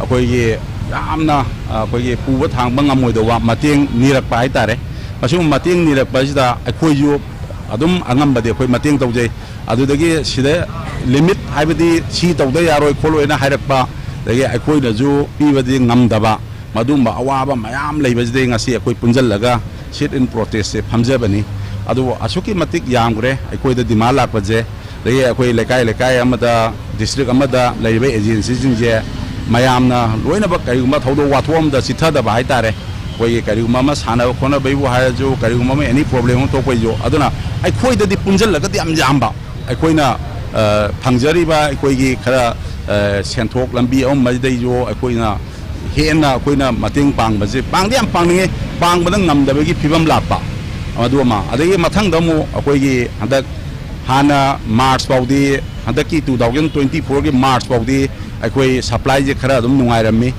ꯑꯩꯈꯣꯏꯒꯤ ꯌꯥꯝꯅ, ꯑ, ꯑꯩꯈꯣꯏꯒꯤ ꯄꯨꯕ ꯊꯥꯡꯕ ꯉꯝꯃꯣꯏꯗꯧꯕ ꯃꯇꯦꯡ ꯅꯤꯔꯛꯄ ꯍꯥꯏꯇꯥꯔꯦ꯫ ꯑꯁꯤꯒꯨꯝꯕ ꯃꯇꯦꯡ ꯅꯤꯔꯛꯄꯁꯤꯗ ꯑꯩꯈꯣꯏꯁꯨ ꯑꯗꯨꯝ ꯑꯉꯝꯕꯗꯤ ꯑꯩꯈꯣꯏ ꯃꯇꯦꯡ ꯇꯧꯖꯩ꯫ ꯑꯗꯨꯗꯒꯤ ꯁꯤꯗ ꯂꯤꯃꯤꯠ, ꯍꯥꯏꯕꯗꯤ ꯁꯤ ꯇꯧꯗ ꯌꯥꯔꯣꯏ ꯈꯣꯠꯂꯣꯏꯅ ꯍꯥꯏꯔꯛꯄ, ꯑꯗꯒꯤ ꯑꯩꯈꯣꯏꯅꯁꯨ ꯄꯤꯕꯗꯤ ꯉꯝꯗꯕ, ꯃꯗꯨꯒꯨꯝꯕ ꯑꯋꯥꯕ ꯃꯌꯥꯝ ꯂꯩꯕꯁꯤꯗꯩ ꯉꯁꯤ ꯑꯩꯈꯣꯏ ꯄꯨꯟꯁꯤꯜꯂꯒ ꯁꯤꯠ ꯏꯟ ꯄ꯭ꯔꯣꯇꯦꯁꯁꯦ ꯐꯝꯖꯕꯅꯤ꯫ ꯑꯗꯨꯕꯨ ꯑꯁꯨꯛꯀꯤ ꯃꯇꯤꯛ ꯌꯥꯝꯈ꯭ꯔꯦ ꯑꯩꯈꯣꯏꯗ ꯗꯤꯃꯥꯟ ꯂꯥꯛꯄꯁꯦ꯫ ꯑꯗꯒꯤ ꯑꯩꯈꯣꯏ ꯂꯩꯀꯥꯏ ꯂꯩꯀꯥꯏ ꯑꯃꯗ, ꯗꯤꯁꯇ꯭ꯔꯤꯛ ꯑꯃꯗ ꯂꯩꯔꯤꯕ ꯑꯦꯖꯦꯟꯁꯤꯁꯤꯡꯁꯦ ꯃꯌꯥꯝꯅ ꯂꯣꯏꯅꯃꯛ ꯀꯔꯤꯒꯨꯝꯕ ꯊꯧꯗꯣꯛ ꯋꯥꯊꯣꯛ ꯑꯃꯗ ꯆꯤꯊꯗꯕ ꯍꯥꯏꯇꯥꯔꯦ, ꯑꯩꯈꯣꯏꯒꯤ ꯀꯔꯤꯒꯨꯝꯕ ꯑꯃ ꯁꯥꯟꯅꯕ ꯈꯣꯠꯅꯕꯒꯤꯕꯨ ꯍꯥꯏꯔꯁꯨ, ꯀꯔꯤꯒꯨꯝꯕ ꯑꯃ ꯑꯦꯅꯤ ꯄ꯭ꯔꯣꯕ꯭ꯂꯦꯝ ꯑꯃ ꯊꯣꯛꯄꯒꯤꯁꯨ, ꯑꯗꯨꯅ ꯑꯩꯈꯣꯏꯗꯗꯤ ꯄꯨꯟꯁꯤꯜꯂꯒꯗꯤ ꯌꯥꯝ ꯌꯥꯝꯕ, ꯑꯩꯈꯣꯏꯅ, ꯑ, ꯐꯪꯖꯔꯤꯕ ꯑꯩꯈꯣꯏꯒꯤ ꯈꯔ, ꯑ, ꯁꯦꯟꯊꯣꯛ ꯂꯝꯕꯤ ꯑꯃ ꯑꯃꯗꯩꯁꯨ ꯑꯩꯈꯣꯏꯅ ꯍꯦꯟꯅ ꯑꯩꯈꯣꯏꯅ ꯃꯇꯦꯡ ꯄꯥꯡꯕꯁꯦ, ꯄꯥꯡꯗꯤ ꯌꯥꯝ ꯄꯥꯡꯅꯤꯡꯉꯤ, ꯄꯥꯡꯕꯗ ꯉꯝꯗꯕꯒꯤ ꯐꯤꯕꯝ ꯂꯥꯛꯄ, ꯑꯗꯨ ꯑꯃ꯫ ꯑꯗꯒꯤ ꯃꯊꯪꯗ ꯑꯃꯨꯛ ꯑꯩꯈꯣꯏꯒꯤ ꯍꯟꯗꯛ, ꯍꯥꯟꯅ ꯃꯥꯔꯆ ꯐꯥꯎꯗꯤ, ꯍꯟꯗꯛꯀꯤ ꯇꯨ ꯊꯥꯎꯖꯟ ꯇ꯭ꯋꯦꯟꯇꯤ ꯐꯣꯔꯒꯤ ꯃꯥꯔꯆ ꯐꯥꯎꯗꯤ ꯑꯩꯈꯣꯏ ꯁꯄ꯭ꯂꯥꯏꯁꯦ ꯈꯔ ꯑꯗꯨꯝ ꯅꯨꯡꯉꯥꯏꯔꯝꯃꯤ꯫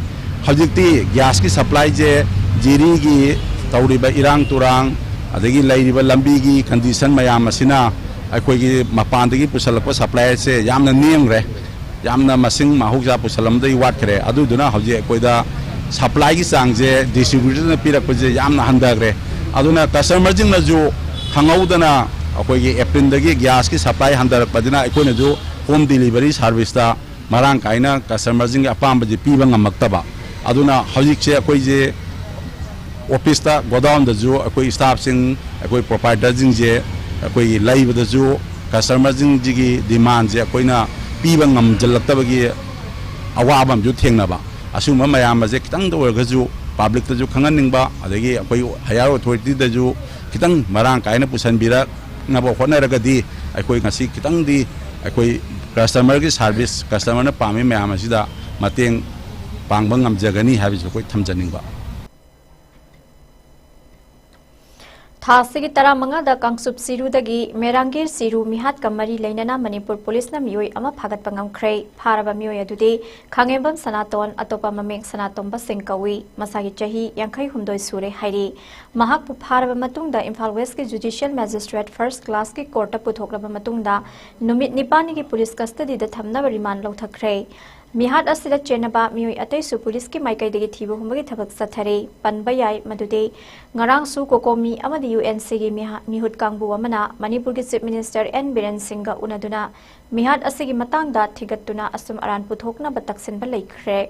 ꯍꯧꯖꯤꯛꯇꯤ ꯒ꯭ꯌꯥꯁꯀꯤ ꯁꯄ꯭ꯂꯥꯏꯁꯦ ꯖꯤꯔꯤꯒꯤ ꯇꯧꯔꯤꯕ ꯏꯔꯥꯡ ꯇꯨꯔꯥꯡ, ꯑꯗꯒꯤ ꯂꯩꯔꯤꯕ ꯂꯝꯕꯤꯒꯤ ꯀꯟꯗꯤꯁꯟ ꯃꯌꯥꯝ ꯑꯁꯤꯅ ꯑꯩꯈꯣꯏꯒꯤ ꯃꯄꯥꯟꯗꯒꯤ ꯄꯨꯁꯜꯂꯛꯄ ꯁꯄ꯭ꯂꯥꯏꯁꯦ ꯌꯥꯝꯅ ꯅꯦꯝꯈ꯭ꯔꯦ꯫ ꯌꯥꯝꯅ ꯃꯁꯤꯡ ꯃꯍꯧꯁꯥ ꯄꯨꯁꯜꯂꯝꯕꯗꯒꯤ ꯋꯥꯠꯈ꯭ꯔꯦ꯫ ꯑꯗꯨꯗꯨꯅ ꯍꯧꯖꯤꯛ ꯑꯩꯈꯣꯏꯗ ꯁꯄ꯭ꯂꯥꯏꯒꯤ ꯆꯥꯡꯁꯦ ꯗꯤꯁꯇ꯭ꯔꯤꯕ꯭ꯌꯨꯇꯔꯅ ꯄꯤꯔꯛꯄꯁꯦ ꯌꯥꯝꯅ ꯍꯟꯊꯈ꯭ꯔꯦ꯫ ꯑꯗꯨꯅ ꯀꯁꯇꯃꯔꯁꯤꯡꯅꯁꯨ ꯈꯪꯍꯧꯗꯅ ꯑꯩꯈꯣꯏꯒꯤ ꯑꯦꯄ꯭ꯔꯤꯜꯗꯒꯤ ꯒ꯭ꯌꯥꯁꯀꯤ ꯁꯄ꯭ꯂꯥꯏ ꯍꯟꯊꯔꯛꯄꯁꯤꯅ ꯑꯩꯈꯣꯏꯅꯁꯨ ꯍꯣꯝ ꯗꯤꯂꯤꯚꯔꯤ ꯁꯥꯔꯚꯤꯁꯇ ꯃꯔꯥꯡ ꯀꯥꯏꯅ ꯀꯁꯇꯃꯔꯁꯤꯡꯒꯤ ꯑꯄꯥꯝꯕꯁꯦ ꯄꯤꯕ ꯉꯝꯃꯛꯇꯕ꯫ ꯑꯗꯨꯅ ꯍꯧꯖꯤꯛꯁꯦ ꯑꯩꯈꯣꯏꯁꯦ ꯑꯣꯐꯤꯁꯇ, ꯒꯣꯗꯥꯎꯟꯗꯁꯨ ꯑꯩꯈꯣꯏ ꯁ꯭ꯇꯥꯐꯁꯤꯡ, ꯑꯩꯈꯣꯏ ꯄ꯭ꯔꯣꯄꯥꯏꯇꯔꯁꯤꯡꯁꯦ ꯑꯩꯈꯣꯏꯒꯤ ꯂꯩꯕꯗꯁꯨ ꯀꯁꯇꯃꯔꯁꯤꯡꯁꯤꯒꯤ ꯗꯤꯃꯥꯟꯁꯦ ꯑꯩꯈꯣꯏꯅ ꯄꯤꯕ ꯉꯝꯁꯤꯜꯂꯛꯇꯕꯒꯤ ꯑꯋꯥꯕ ꯑꯃꯁꯨ ꯊꯦꯡꯅꯕ꯫ ꯑꯁꯤꯒꯨꯝꯕ ꯃꯌꯥꯝ ꯑꯁꯦ ꯈꯤꯇꯪꯗ ꯑꯣꯏꯔꯒꯁꯨ ꯄꯥꯕ꯭ꯂꯤꯛꯇꯁꯨ ꯈꯪꯍꯟꯅꯤꯡꯕ, ꯑꯗꯒꯤ ꯑꯩꯈꯣꯏ ꯍꯥꯌꯔ ꯑꯣꯊꯣꯔꯤꯇꯤꯗꯁꯨ ꯈꯤꯇꯪ ꯃꯔꯥꯡ ꯀꯥꯏꯅ ꯄꯨꯁꯤꯟꯕꯤꯔꯛꯅꯕ ꯍꯣꯠꯅꯔꯒꯗꯤ ꯑꯩꯈꯣꯏ ꯉꯁꯤ ꯈꯤꯇꯪꯗꯤ ꯑꯩꯈꯣꯏ ꯀꯁꯇꯃꯔꯒꯤ ꯁꯥꯔꯚꯤꯁ, ꯀꯁꯇꯃꯔꯅ ꯄꯥꯝꯃꯤ ꯃꯌꯥꯝ ꯑꯁꯤꯗ ꯃꯇꯦꯡ ꯄꯥꯡꯕ ꯉꯝꯖꯒꯅꯤ ꯍꯥꯏꯕꯁꯨ ꯑꯩꯈꯣꯏ ꯊꯝꯖꯅꯤꯡꯕ꯫ ꯊꯥ ꯑꯁꯤꯒꯤ ꯇꯔꯥꯃꯉꯥꯗ ꯀꯥꯡꯆꯨꯞ ꯆꯤꯔꯨꯗꯒꯤ ꯃꯦꯔꯥꯡꯒꯤꯔ ꯆꯤꯔꯨ ꯃꯤꯍꯥꯠꯀ ꯃꯔꯤ ꯂꯩꯅꯅ ꯃꯅꯤꯄꯨꯔ ꯄꯨꯂꯤꯁꯅ ꯃꯤꯑꯣꯏ ꯑꯃ ꯐꯥꯒꯠꯄ ꯉꯝꯈ꯭ꯔꯦ꯫ ꯐꯥꯔꯕ ꯃꯤꯑꯣꯏ ꯑꯗꯨꯗꯤ ꯈꯥꯉꯦꯝꯕꯝ ꯁꯅꯥꯇꯣꯟ, ꯑꯇꯣꯞꯄ ꯃꯃꯤꯡ ꯁꯅꯥꯇꯣꯝꯕ ꯁꯤꯡ ꯀꯧꯏ꯫ ꯃꯁꯥꯒꯤ ꯆꯍꯤ ꯌꯥꯡꯈꯩ ꯍꯨꯝꯗꯣꯏ ꯁꯨꯔꯦ ꯍꯥꯏꯔꯤ꯫ ꯃꯍꯥꯛꯄꯨ ꯐꯥꯔꯕ ꯃꯇꯨꯡꯗ ꯏꯝꯐꯥꯜ ꯋꯦꯁꯀꯤ ꯖꯨꯗꯤꯁꯤꯌꯦꯜ ꯃꯦꯖꯤꯁꯇ꯭ꯔꯦꯠ ꯐꯥꯔꯁ ꯀ꯭ꯂꯥꯁꯀꯤ ꯀꯣꯔꯠꯇ ꯄꯨꯊꯣꯛꯂꯕ ꯃꯇꯨꯡꯗ ꯅꯨꯃꯤꯠ ꯅꯤꯄꯥꯟꯒꯤ ꯄꯨꯂꯤꯁ ꯀꯁꯇꯗꯤꯗ ꯊꯝꯅꯕ ꯔꯤꯃꯥꯟ ꯂꯧꯊꯈ꯭ꯔꯦ꯫ ꯃꯤꯍꯥꯠ ꯑꯁꯤꯗ ꯆꯦꯟꯅꯕ ꯃꯤꯑꯣꯏ ꯑꯇꯩꯁꯨ ꯄꯨꯂꯤꯁꯀꯤ ꯃꯥꯏꯀꯩꯗꯒꯤ ꯊꯤꯕ ꯍꯨꯝꯕꯒꯤ ꯊꯕꯛ ꯆꯠꯊꯔꯤ꯫ ꯄꯟꯕ ꯌꯥꯏ ꯃꯗꯨꯗꯤ ꯉꯔꯥꯡꯁꯨ ꯀꯣꯀꯣꯃꯤ ꯑꯃꯗꯤ ꯌꯨ ꯑꯦꯟ ꯁꯤꯒꯤ ꯃꯤꯍꯥ-, ꯃꯤꯍꯨꯠ ꯀꯥꯡꯕꯨ ꯑꯃꯅ ꯃꯅꯤꯄꯨꯔꯒꯤ ꯆꯤꯐ ꯃꯤꯅꯤꯁꯇꯔ ꯑꯦꯟ ꯕꯤꯔꯦꯟ ꯁꯤꯡꯒ ꯎꯅꯗꯨꯅ ꯃꯤꯍꯥꯠ ꯑꯁꯤꯒꯤ ꯃꯇꯥꯡꯗ ꯊꯤꯒꯠꯇꯨꯅ ꯑꯆꯨꯝ ꯑꯔꯥꯟ ꯄꯨꯊꯣꯛꯅꯕ ꯇꯛꯁꯤꯟꯕ ꯂꯩꯈ꯭ꯔꯦ꯫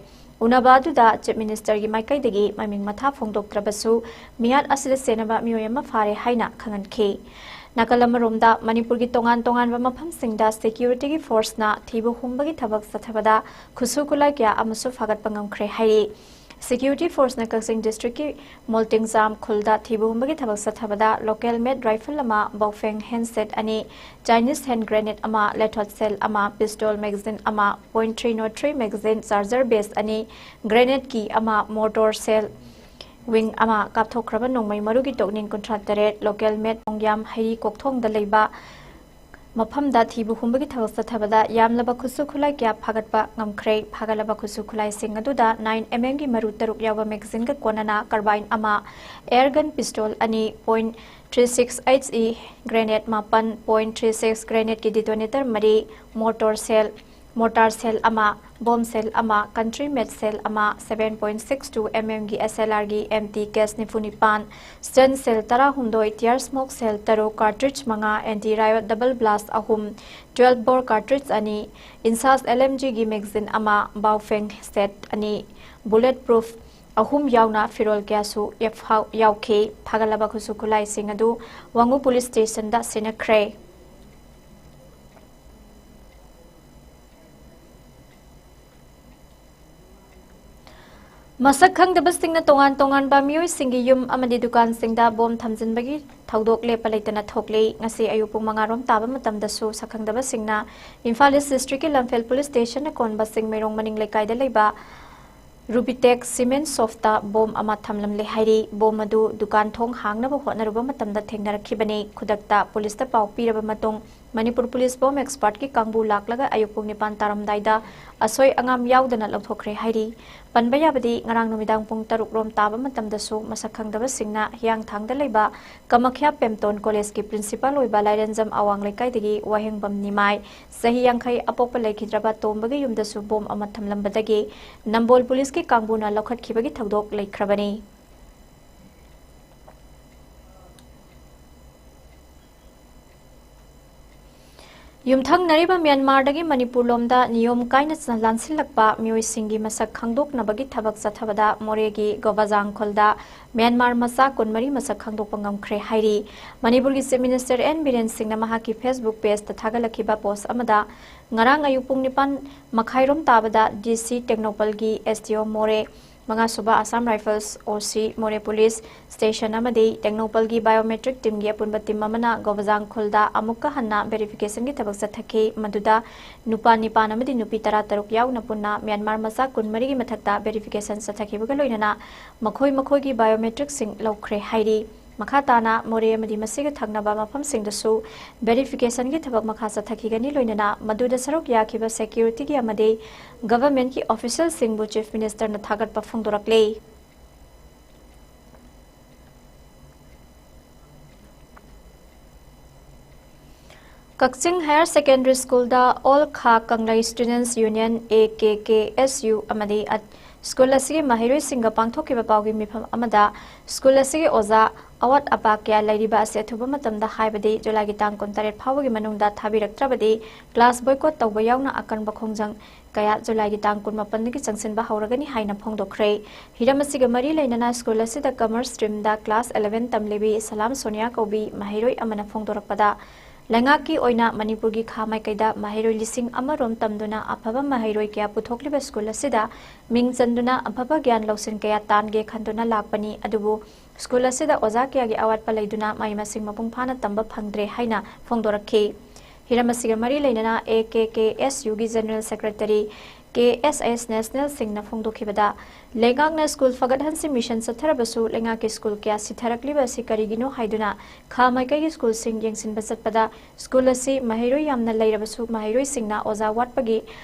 ꯎꯅꯕ ꯑꯗꯨꯗ ꯆꯤꯐ ꯃꯤꯅꯤꯁꯇꯔꯒꯤ ꯃꯥꯏꯀꯩꯗꯒꯤ ꯃꯃꯤꯡ ꯃꯊꯥ ꯐꯣꯡꯗꯣꯛꯇ꯭ꯔꯕꯁꯨ ꯃꯤꯍꯥꯠ ꯑꯁꯤꯗ ꯆꯦꯟꯅꯕ ꯃꯤꯑꯣꯏ ꯑꯃ ꯐꯥꯔꯦ ꯍꯥꯏꯅ ꯈꯪꯍꯟꯈꯤ꯫ ꯅꯥꯀꯜ ꯑꯃꯔꯣꯝꯗ ꯃꯅꯤꯄꯨꯔꯒꯤ ꯇꯣꯉꯥꯟ ꯇꯣꯉꯥꯟꯕ ꯃꯐꯝꯁꯤꯡꯗ ꯁꯦꯀ꯭ꯌꯨꯔꯤꯇꯤꯒꯤ ꯐꯣꯔꯁꯅ ꯊꯤꯕ ꯍꯨꯝꯕꯒꯤ ꯊꯕꯛ ꯆꯠꯊꯕꯗ ꯈꯨꯠꯁꯨ ꯈꯨꯠꯂꯥꯏ ꯀꯌꯥ ꯑꯃꯁꯨ ꯐꯥꯒꯠꯄ ꯉꯝꯈ꯭ꯔꯦ ꯍꯥꯏꯔꯤ꯫ ꯁꯦꯀ꯭ꯌꯨꯔꯤꯇꯤ ꯐꯣꯔꯁꯅ ꯀꯛꯆꯤꯡ ꯗꯤꯁꯇ꯭ꯔꯤꯛꯀꯤ ꯃꯣꯜꯇꯤꯡꯖꯥꯝ ꯈꯨꯜꯗ ꯊꯤꯕ ꯍꯨꯝꯕꯒꯤ ꯊꯕꯛ ꯆꯠꯊꯕꯗ ꯂꯣꯀꯦꯜ ꯃꯦꯗ ꯔꯥꯏꯐꯜ ꯑꯃ, ꯕꯥꯎꯐꯦꯡ ꯍꯦꯟꯁꯦꯠ ꯑꯅꯤ, ꯆꯥꯏꯅꯤꯁ ꯍꯦꯟ ꯒ꯭ꯔꯦꯅꯦꯗ ꯑꯃ, ꯂꯦꯊꯣꯠ ꯁꯦꯜ ꯑꯃ, ꯄꯤꯁꯇꯣꯜ ꯃꯦꯒꯥꯖꯤꯟ ꯑꯃ, point three not three magazine, charger base ꯑꯅꯤ, ꯒ꯭ꯔꯦꯅꯦꯗ ꯀꯤ ꯑꯃ, ꯃꯣꯔꯇꯣꯔ ꯁꯦꯜ ꯋꯤꯡ ꯑꯃ ꯀꯥꯞꯊꯣꯛꯈ꯭ꯔꯕ ꯅꯣꯡꯃꯩ ꯃꯔꯨꯒꯤ ꯇꯣꯛꯅꯤꯡ ꯀꯨꯟꯊ꯭ꯔꯥ ꯇꯔꯦꯠ, ꯂꯣꯀꯦꯜ ꯃꯦꯗ ꯃꯣꯡꯌꯥꯝ ꯍꯩꯔꯤ ꯀꯣꯛꯊꯣꯡꯗ ꯂꯩꯕ ꯃꯐꯝꯗ ꯊꯤꯕ ꯍꯨꯝꯕꯒꯤ ꯊꯕꯛ ꯆꯠꯊꯕꯗ ꯌꯥꯝꯂꯕ ꯈꯨꯠꯁꯨ ꯈꯨꯠꯂꯥꯏ ꯀꯌꯥ ꯐꯥꯒꯠꯄ ꯉꯝꯈ꯭ꯔꯦ꯫ ꯐꯥꯒꯠꯂꯕ ꯈꯨꯠꯁꯨ ꯈꯨꯠꯂꯥꯏꯁꯤꯡ ꯑꯗꯨꯗ ꯅꯥꯏꯟ ꯑꯦꯝ ꯑꯦꯝꯒꯤ ꯃꯔꯨ ꯇꯔꯨꯛ ꯌꯥꯎꯕ ꯃꯦꯒꯥꯖꯤꯟꯒ ꯀꯣꯟꯅꯅ ꯀꯥꯔꯕꯥꯏꯟ ꯑꯃ, ꯑꯦꯌꯔ ꯒꯟ ꯄꯤꯁꯇꯣꯜ ꯑꯅꯤ, point three six H E grenade ꯃꯥꯄꯟ, ꯄꯣꯏꯟꯠ ꯊ꯭ꯔꯤ ꯁꯤꯛꯁ ꯒ꯭ꯔꯦꯅꯦꯗꯀꯤ ꯗꯤꯇꯣꯅꯦꯇꯔ ꯃꯔꯤ, ꯃꯣꯔꯇꯣꯔ ꯁꯦꯜ, ꯃꯣꯔꯇꯥꯔ ꯁꯦꯜ ꯑꯃ, ꯕꯣꯝ ꯁꯦꯜ ꯑꯃ, ꯀꯟꯇ꯭ꯔꯤ ꯃꯦꯗ ꯁꯦꯜ ꯑꯃ, seven point six two M ꯑꯦꯝꯒꯤ ꯑꯦꯁ ꯑꯦꯜ ꯑꯥꯔꯒꯤ ꯑꯦꯝ ꯇꯤ ꯀꯦꯁ ꯅꯤꯐꯨ ꯅꯤꯄꯥꯟ, ꯁ꯭ꯇꯟ ꯁꯦꯜ ꯇꯔꯥꯍꯨꯝꯗꯣꯏ, ꯇꯤꯌꯥꯔ ꯁ꯭ꯃꯣꯛ ꯁꯦꯜ ꯇꯔꯨꯛ, ꯀꯥꯔꯇ꯭ꯔꯤꯖ ꯃꯉꯥ, ꯑꯦꯟꯇꯤ ꯔꯥꯏꯌꯣꯠ ꯗꯕꯜ ꯕ꯭ꯂꯥꯁ ꯑꯍꯨꯝ, ꯇ꯭ꯋꯦꯜꯐ ꯕꯣꯔ ꯀꯥꯔꯇ꯭ꯔꯤꯖ ꯑꯅꯤ, ꯏꯟꯁꯥꯁ ꯑꯦꯜ ꯑꯦꯝ ꯖꯤꯒꯤ ꯃꯦꯒꯥꯖꯤꯟ ꯑꯃ, ꯕꯥꯎꯐꯦꯡ ꯁꯦꯠ ꯑꯅꯤ, ꯕꯨꯂꯦꯠ ꯄ꯭ꯔꯨꯐ ꯑꯍꯨꯝ ꯌꯥꯎꯅ ꯐꯤꯔꯣꯜ ꯀꯌꯥꯁꯨ ꯌꯥꯎꯈꯤ꯫ ꯐꯥꯒꯠꯂꯕ ꯈꯨꯠꯁꯨ ꯈꯨꯠꯂꯥꯏꯁꯤꯡ ꯑꯗꯨ ꯋꯥꯉꯨ ꯄꯨꯂꯤꯁ ꯁ꯭ꯇꯦꯁꯟꯗ ꯁꯤꯟꯅꯈ꯭ꯔꯦ꯫ ꯃꯁꯛ ꯈꯪꯗꯕꯁꯤꯡꯅ ꯇꯣꯉꯥꯟ ꯇꯣꯉꯥꯟꯕ ꯃꯤꯑꯣꯏꯁꯤꯡꯒꯤ ꯌꯨꯝ ꯑꯃꯗꯤ ꯗꯨꯀꯥꯟꯁꯤꯡꯗ ꯕꯣꯝ ꯊꯝꯖꯤꯟꯕꯒꯤ ꯊꯧꯗꯣꯛ ꯂꯦꯞꯄ ꯂꯩꯇꯅ ꯊꯣꯛꯂꯤ꯫ ꯉꯁꯤ ꯑꯌꯨꯛ ꯄꯨꯡ ꯃꯉꯥ ꯔꯣꯝ ꯇꯥꯕ ꯃꯇꯝꯗꯁꯨ ꯁꯛꯈꯪꯗꯕꯁꯤꯡꯅ ꯏꯝꯐꯥꯜ ꯏꯁ ꯗꯤꯁꯇ꯭ꯔꯤꯛꯀꯤ ꯂꯝꯐꯦꯜ ꯄꯨꯂꯤꯁ ꯁ꯭ꯇꯦꯁꯟꯅ ꯀꯣꯟꯕ ꯆꯤꯡꯃꯩꯔꯣꯡ ꯃꯅꯤꯡ ꯂꯩꯀꯥꯏꯗ ꯂꯩꯕ ꯔꯨꯕꯤꯇꯦꯛ ꯁꯤꯃꯦꯟ ꯁꯣꯞꯇ ꯕꯣꯝ ꯑꯃ ꯊꯝꯂꯝꯂꯦ ꯍꯥꯏꯔꯤ꯫ ꯕꯣꯝ ꯑꯗꯨ ꯗꯨꯀꯥꯟ ꯊꯣꯡ ꯍꯥꯡꯅꯕ ꯍꯣꯠꯅꯔꯨꯕ ꯃꯇꯝꯗ ꯊꯦꯡꯅꯔꯛꯈꯤꯕꯅꯤ꯫ ꯈꯨꯗꯛꯇ ꯄꯨꯂꯤꯁꯇ ꯄꯥꯎ ꯄꯤꯔꯕ ꯃꯇꯨꯡ ꯃꯅꯤꯄꯨꯔ ꯄꯨꯂꯤꯁ ꯕꯣꯝ ꯑꯦꯛꯁꯄꯔꯠꯀꯤ ꯀꯥꯡꯕꯨ ꯂꯥꯛꯂꯒ ꯑꯌꯨꯛ ꯄꯨꯡ ꯅꯤꯄꯥꯟ ꯇꯥꯔꯝꯗꯥꯏꯗ ꯑꯁꯣꯏ ꯑꯉꯥꯝ ꯌꯥꯎꯗꯅ ꯂꯧꯊꯣꯛꯈ꯭ꯔꯦ ꯍꯥꯏꯔꯤ꯫ ꯄꯟꯕ ꯌꯥꯕꯗꯤ, ꯉꯔꯥꯡ ꯅꯨꯃꯤꯗꯥꯡ ꯄꯨꯡ ꯇꯔꯨꯛ ꯔꯣꯝ ꯇꯥꯕ ꯃꯇꯝꯗꯁꯨ ꯃꯁꯛ ꯈꯪꯗꯕꯁꯤꯡꯅ ꯍꯤꯌꯥꯡꯊꯥꯡꯗ ꯂꯩꯕ ꯀꯃꯈ꯭ꯌꯥ ꯄꯦꯝꯇꯣꯟ ꯀꯣꯂꯦꯖꯀꯤ ꯄ꯭ꯔꯤꯟꯁꯤꯄꯥꯜ ꯑꯣꯏꯕ ꯂꯥꯏꯔꯦꯟꯖꯝ ꯑꯋꯥꯡ ꯂꯩꯀꯥꯏꯗꯒꯤ ꯋꯥꯍꯦꯡꯕꯝ ꯅꯤꯃꯥꯏ, ꯆꯍꯤ ꯌꯥꯡꯈꯩ, ꯑꯄꯣꯛꯄ ꯂꯩꯈꯤꯗ꯭ꯔꯕ ꯇꯣꯝꯕꯒꯤ ꯌꯨꯝꯗꯁꯨ ꯕꯣꯝ ꯑꯃ ꯊꯝꯂꯝꯕꯗꯒꯤ ꯅꯝꯕꯣꯜ ꯄꯨꯂꯤꯁꯀꯤ ꯀꯥꯡꯕꯨꯅ ꯂꯧꯈꯠꯈꯤꯕꯒꯤ ꯊꯧꯗꯣꯛ ꯂꯩꯈ꯭ꯔꯕꯅꯤ꯫ ꯌꯨꯝꯊꯪꯅꯔꯤꯕ ꯃ꯭ꯌꯥꯟꯃꯥꯔꯗꯒꯤ ꯃꯅꯤꯄꯨꯔ ꯂꯣꯝꯗ ꯅꯤꯌꯣꯝ ꯀꯥꯏꯅ ꯂꯥꯟꯁꯤꯜꯂꯛꯄ ꯃꯤꯑꯣꯏꯁꯤꯡꯒꯤ ꯃꯁꯛ ꯈꯪꯗꯣꯛꯅꯕꯒꯤ ꯊꯕꯛ ꯆꯠꯊꯕꯗ ꯃꯣꯔꯦꯒꯤ ꯒꯣꯕꯥꯖꯥꯡ ꯈꯨꯜꯗ ꯃ꯭ꯌꯥꯟꯃꯥꯔ ꯃꯆꯥ ꯀꯨꯟꯃꯔꯤ ꯃꯁꯛ ꯈꯪꯗꯣꯛꯄ ꯉꯝꯈ꯭ꯔꯦ ꯍꯥꯏꯔꯤ꯫ ꯃꯅꯤꯄꯨꯔꯒꯤ ꯆꯤꯐ ꯃꯤꯅꯤꯁꯇꯔ ꯑꯦꯟ ꯕꯤꯔꯦꯟ ꯁꯤꯡꯅ ꯃꯍꯥꯛꯀꯤ ꯐꯦꯁꯕꯨꯛ ꯄꯦꯖꯇ ꯊꯥꯒꯠꯂꯛꯈꯤꯕ ꯄꯣꯁ ꯑꯃꯗ, ꯉꯔꯥꯡ ꯑꯌꯨꯛ ꯄꯨꯡ ꯅꯤꯄꯥꯟ ꯃꯈꯥꯏꯔꯣꯝ ꯇꯥꯕꯗ ꯗꯤ ꯁꯤ ꯇꯦꯡꯅꯧꯄꯜꯒꯤ ꯑꯦꯁ ꯗꯤ ꯑꯣ ꯃꯣꯔꯦ, ꯃꯉꯥꯁꯨꯕ ꯑꯁꯥꯝ ꯔꯥꯏꯐꯜꯁ ꯑꯣ ꯁꯤ ꯃꯣꯔꯦ ꯄꯨꯂꯤꯁ ꯁ꯭ꯇꯦꯁꯟ ꯑꯃꯗꯤ ꯇꯦꯡꯅꯧꯄꯜꯒꯤ ꯕꯥꯏꯑꯣꯃꯦꯇ꯭ꯔꯤꯛ ꯇꯤꯝꯒꯤ ꯑꯄꯨꯟꯕ ꯇꯤꯝ ꯑꯃꯅ ꯒꯣꯕꯖꯥꯡ ꯈꯨꯜꯗ ꯑꯃꯨꯛꯀ ꯍꯟꯅ ꯚꯦꯔꯤꯐꯤꯀꯦꯁꯟꯒꯤ ꯊꯕꯛ ꯆꯠꯊꯈꯤ꯫ ꯃꯗꯨꯗ ꯅꯨꯄꯥ ꯅꯤꯄꯥꯟ ꯑꯃꯗꯤ ꯅꯨꯄꯤ ꯇꯔꯥꯇꯔꯨꯛ ꯌꯥꯎꯅ ꯄꯨꯟꯅ ꯃ꯭ꯌꯥꯟꯃꯥꯔ ꯃꯆꯥ ꯀꯨꯟꯃꯔꯤꯒꯤ ꯃꯊꯛꯇ ꯚꯦꯔꯤꯐꯤꯀꯦꯁꯟ ꯆꯠꯊꯈꯤꯕꯒ ꯂꯣꯏꯅꯅ ꯃꯈꯣꯏ ꯃꯈꯣꯏꯒꯤ ꯕꯥꯏꯑꯣꯃꯦꯇ꯭ꯔꯤꯛꯁꯤꯡ ꯂꯧꯈ꯭ꯔꯦ ꯍꯥꯏꯔꯤ꯫ ꯃꯈꯥ ꯇꯥꯅ ꯃꯣꯔꯦ ꯑꯃꯗꯤ ꯃꯁꯤꯒ ꯊꯪꯅꯕ ꯃꯐꯝꯁꯤꯡꯗꯁꯨ ꯚꯦꯔꯤꯐꯤꯀꯦꯁꯟꯒꯤ ꯊꯕꯛ ꯃꯈꯥ ꯆꯠꯊꯈꯤꯒꯅꯤ, ꯂꯣꯏꯅꯅ ꯃꯗꯨꯗ ꯁꯔꯨꯛ ꯌꯥꯈꯤꯕ ꯁꯦꯀ꯭ꯌꯨꯔꯤꯇꯤꯒꯤ ꯑꯃꯗꯤ ꯒꯚꯔꯟꯃꯦꯟꯠꯀꯤ ꯑꯣꯐꯤꯁꯤꯌꯦꯜꯁꯤꯡꯕꯨ ꯆꯤꯐ ꯃꯤꯅꯤꯁꯇꯔꯅ ꯊꯥꯒꯠꯄ ꯐꯣꯡꯗꯣꯔꯛꯂꯦ꯫ ꯀꯛꯆꯤꯡ ꯍꯥꯌꯔ ꯁꯦꯀꯦꯟꯗꯔꯤ ꯁ꯭ꯀꯨꯜꯗ ꯑꯣꯜ ꯈꯥ ꯀꯪꯂꯩ ꯁ꯭ꯇꯨꯗꯦꯟꯠꯁ union, A K K S U, ꯑꯃꯗꯤ ꯑꯠ-, ꯁ꯭ꯀꯨꯜ ꯑꯁꯤꯒꯤ ꯃꯍꯩꯔꯣꯏꯁꯤꯡꯒ ꯄꯥꯡꯊꯣꯛꯈꯤꯕ ꯄꯥꯎꯒꯤ ꯃꯤꯐꯝ ꯑꯃꯗ ꯁ꯭ꯀꯨꯜ ꯑꯁꯤꯒꯤ ꯑꯣꯖꯥ ꯑꯋꯥꯠ ꯑꯄꯥ ꯀꯌꯥ ꯂꯩꯔꯤꯕ ꯑꯁꯤ ꯑꯊꯨꯕ ꯃꯇꯝꯗ, ꯍꯥꯏꯕꯗꯤ ꯖꯨꯂꯥꯏꯒꯤ ꯇꯥꯡ ꯀꯨꯟꯇꯔꯦꯠ ꯐꯥꯎꯕꯒꯤ ꯃꯅꯨꯡꯗ ꯊꯥꯕꯤꯔꯛꯇ꯭ꯔꯕꯗꯤ class boycott ꯇꯧꯕ ꯌꯥꯎꯅ ꯑꯀꯟꯕ ꯈꯣꯡꯖꯪ ꯀꯌꯥ ꯖꯨꯂꯥꯏꯒꯤ ꯇꯥꯡ ꯀꯨꯟꯃꯥꯄꯟꯗꯒꯤ ꯆꯪꯁꯤꯟꯕ ꯍꯧꯔꯒꯅꯤ ꯍꯥꯏꯅ ꯐꯣꯡꯗꯣꯛꯈ꯭ꯔꯦ꯫ ꯍꯤꯔꯝ ꯑꯁꯤꯒ ꯃꯔꯤ ꯂꯩꯅꯅ ꯁ꯭ꯀꯨꯜ ꯑꯁꯤꯗ commerce streamꯗ class eleven ꯇꯝꯂꯤꯕꯤ ꯁꯂꯥꯝ ꯁꯣꯅꯤꯌꯥ ꯀꯧꯕꯤ ꯃꯍꯩꯔꯣꯏ ꯑꯃꯅ ꯐꯣꯡꯗꯣꯔꯛꯄꯗ, ꯂꯩꯉꯥꯛꯀꯤ ꯑꯣꯏꯅ ꯃꯅꯤꯄꯨꯔꯒꯤ ꯈꯥ ꯃꯥꯏꯀꯩꯗ ꯃꯍꯩꯔꯣꯏ ꯂꯤꯁꯤꯡ ꯑꯃ ꯔꯣꯝ ꯇꯝꯗꯨꯅ ꯑꯐꯕ ꯃꯍꯩꯔꯣꯏ ꯀꯌꯥ ꯄꯨꯊꯣꯛꯂꯤꯕ ꯁ꯭ꯀꯨꯜ ꯑꯁꯤꯗ ꯃꯤꯡ ꯆꯟꯗꯨꯅ ꯑꯐꯕ ꯒ꯭ꯌꯥꯟ ꯂꯧꯁꯤꯡ ꯀꯌꯥ ꯇꯥꯟꯒꯦ ꯈꯟꯗꯨꯅ ꯂꯥꯛꯄꯅꯤ, ꯑꯗꯨꯕꯨ ꯁ꯭ꯀꯨꯜ ꯑꯁꯤꯗ ꯑꯣꯖꯥ ꯀꯌꯥꯒꯤ ꯑꯋꯥꯠꯄ ꯂꯩꯗꯨꯅ ꯃꯍꯩ ꯃꯁꯤꯡ ꯃꯄꯨꯡ ꯐꯥꯅ ꯇꯝꯕ ꯐꯪꯗ꯭ꯔꯦ ꯍꯥꯏꯅ ꯐꯣꯡꯗꯣꯔꯛꯈꯤ꯫ ꯍꯤꯔꯝ ꯑꯁꯤꯒ ꯃꯔꯤ ꯂꯩꯅꯅ A K K S Uꯒꯤ General Secretary K S S National ꯁꯤꯡꯅ ꯐꯣꯡꯗꯣꯛꯈꯤꯕꯗ, ꯂꯩꯉꯥꯛꯅ ꯁ꯭ꯀꯨꯜ ꯐꯒꯠꯍꯟꯁꯤ ꯃꯤꯁꯟ ꯆꯠꯊꯔꯕꯁꯨ ꯂꯩꯉꯥꯛꯀꯤ ꯁ꯭ꯀꯨꯜ ꯀꯌꯥ ꯁꯤꯊꯔꯛꯂꯤꯕ ꯑꯁꯤ ꯀꯔꯤꯒꯤꯅꯣ ꯍꯥꯏꯗꯨꯅ ꯈꯥ ꯃꯥꯏꯀꯩꯒꯤ ꯁ꯭ꯀꯨꯜꯁꯤꯡ ꯌꯦꯡꯁꯤꯟꯕ ꯆꯠꯄꯗ ꯁ꯭ꯀꯨꯜ ꯑꯁꯤ ꯃꯍꯩꯔꯣꯏ ꯌꯥꯝꯅ ꯂꯩꯔꯕꯁꯨ ꯃꯍꯩꯔꯣꯏꯁꯤꯡꯅ ꯑꯣꯖꯥ ꯋꯥꯠꯄꯒꯤ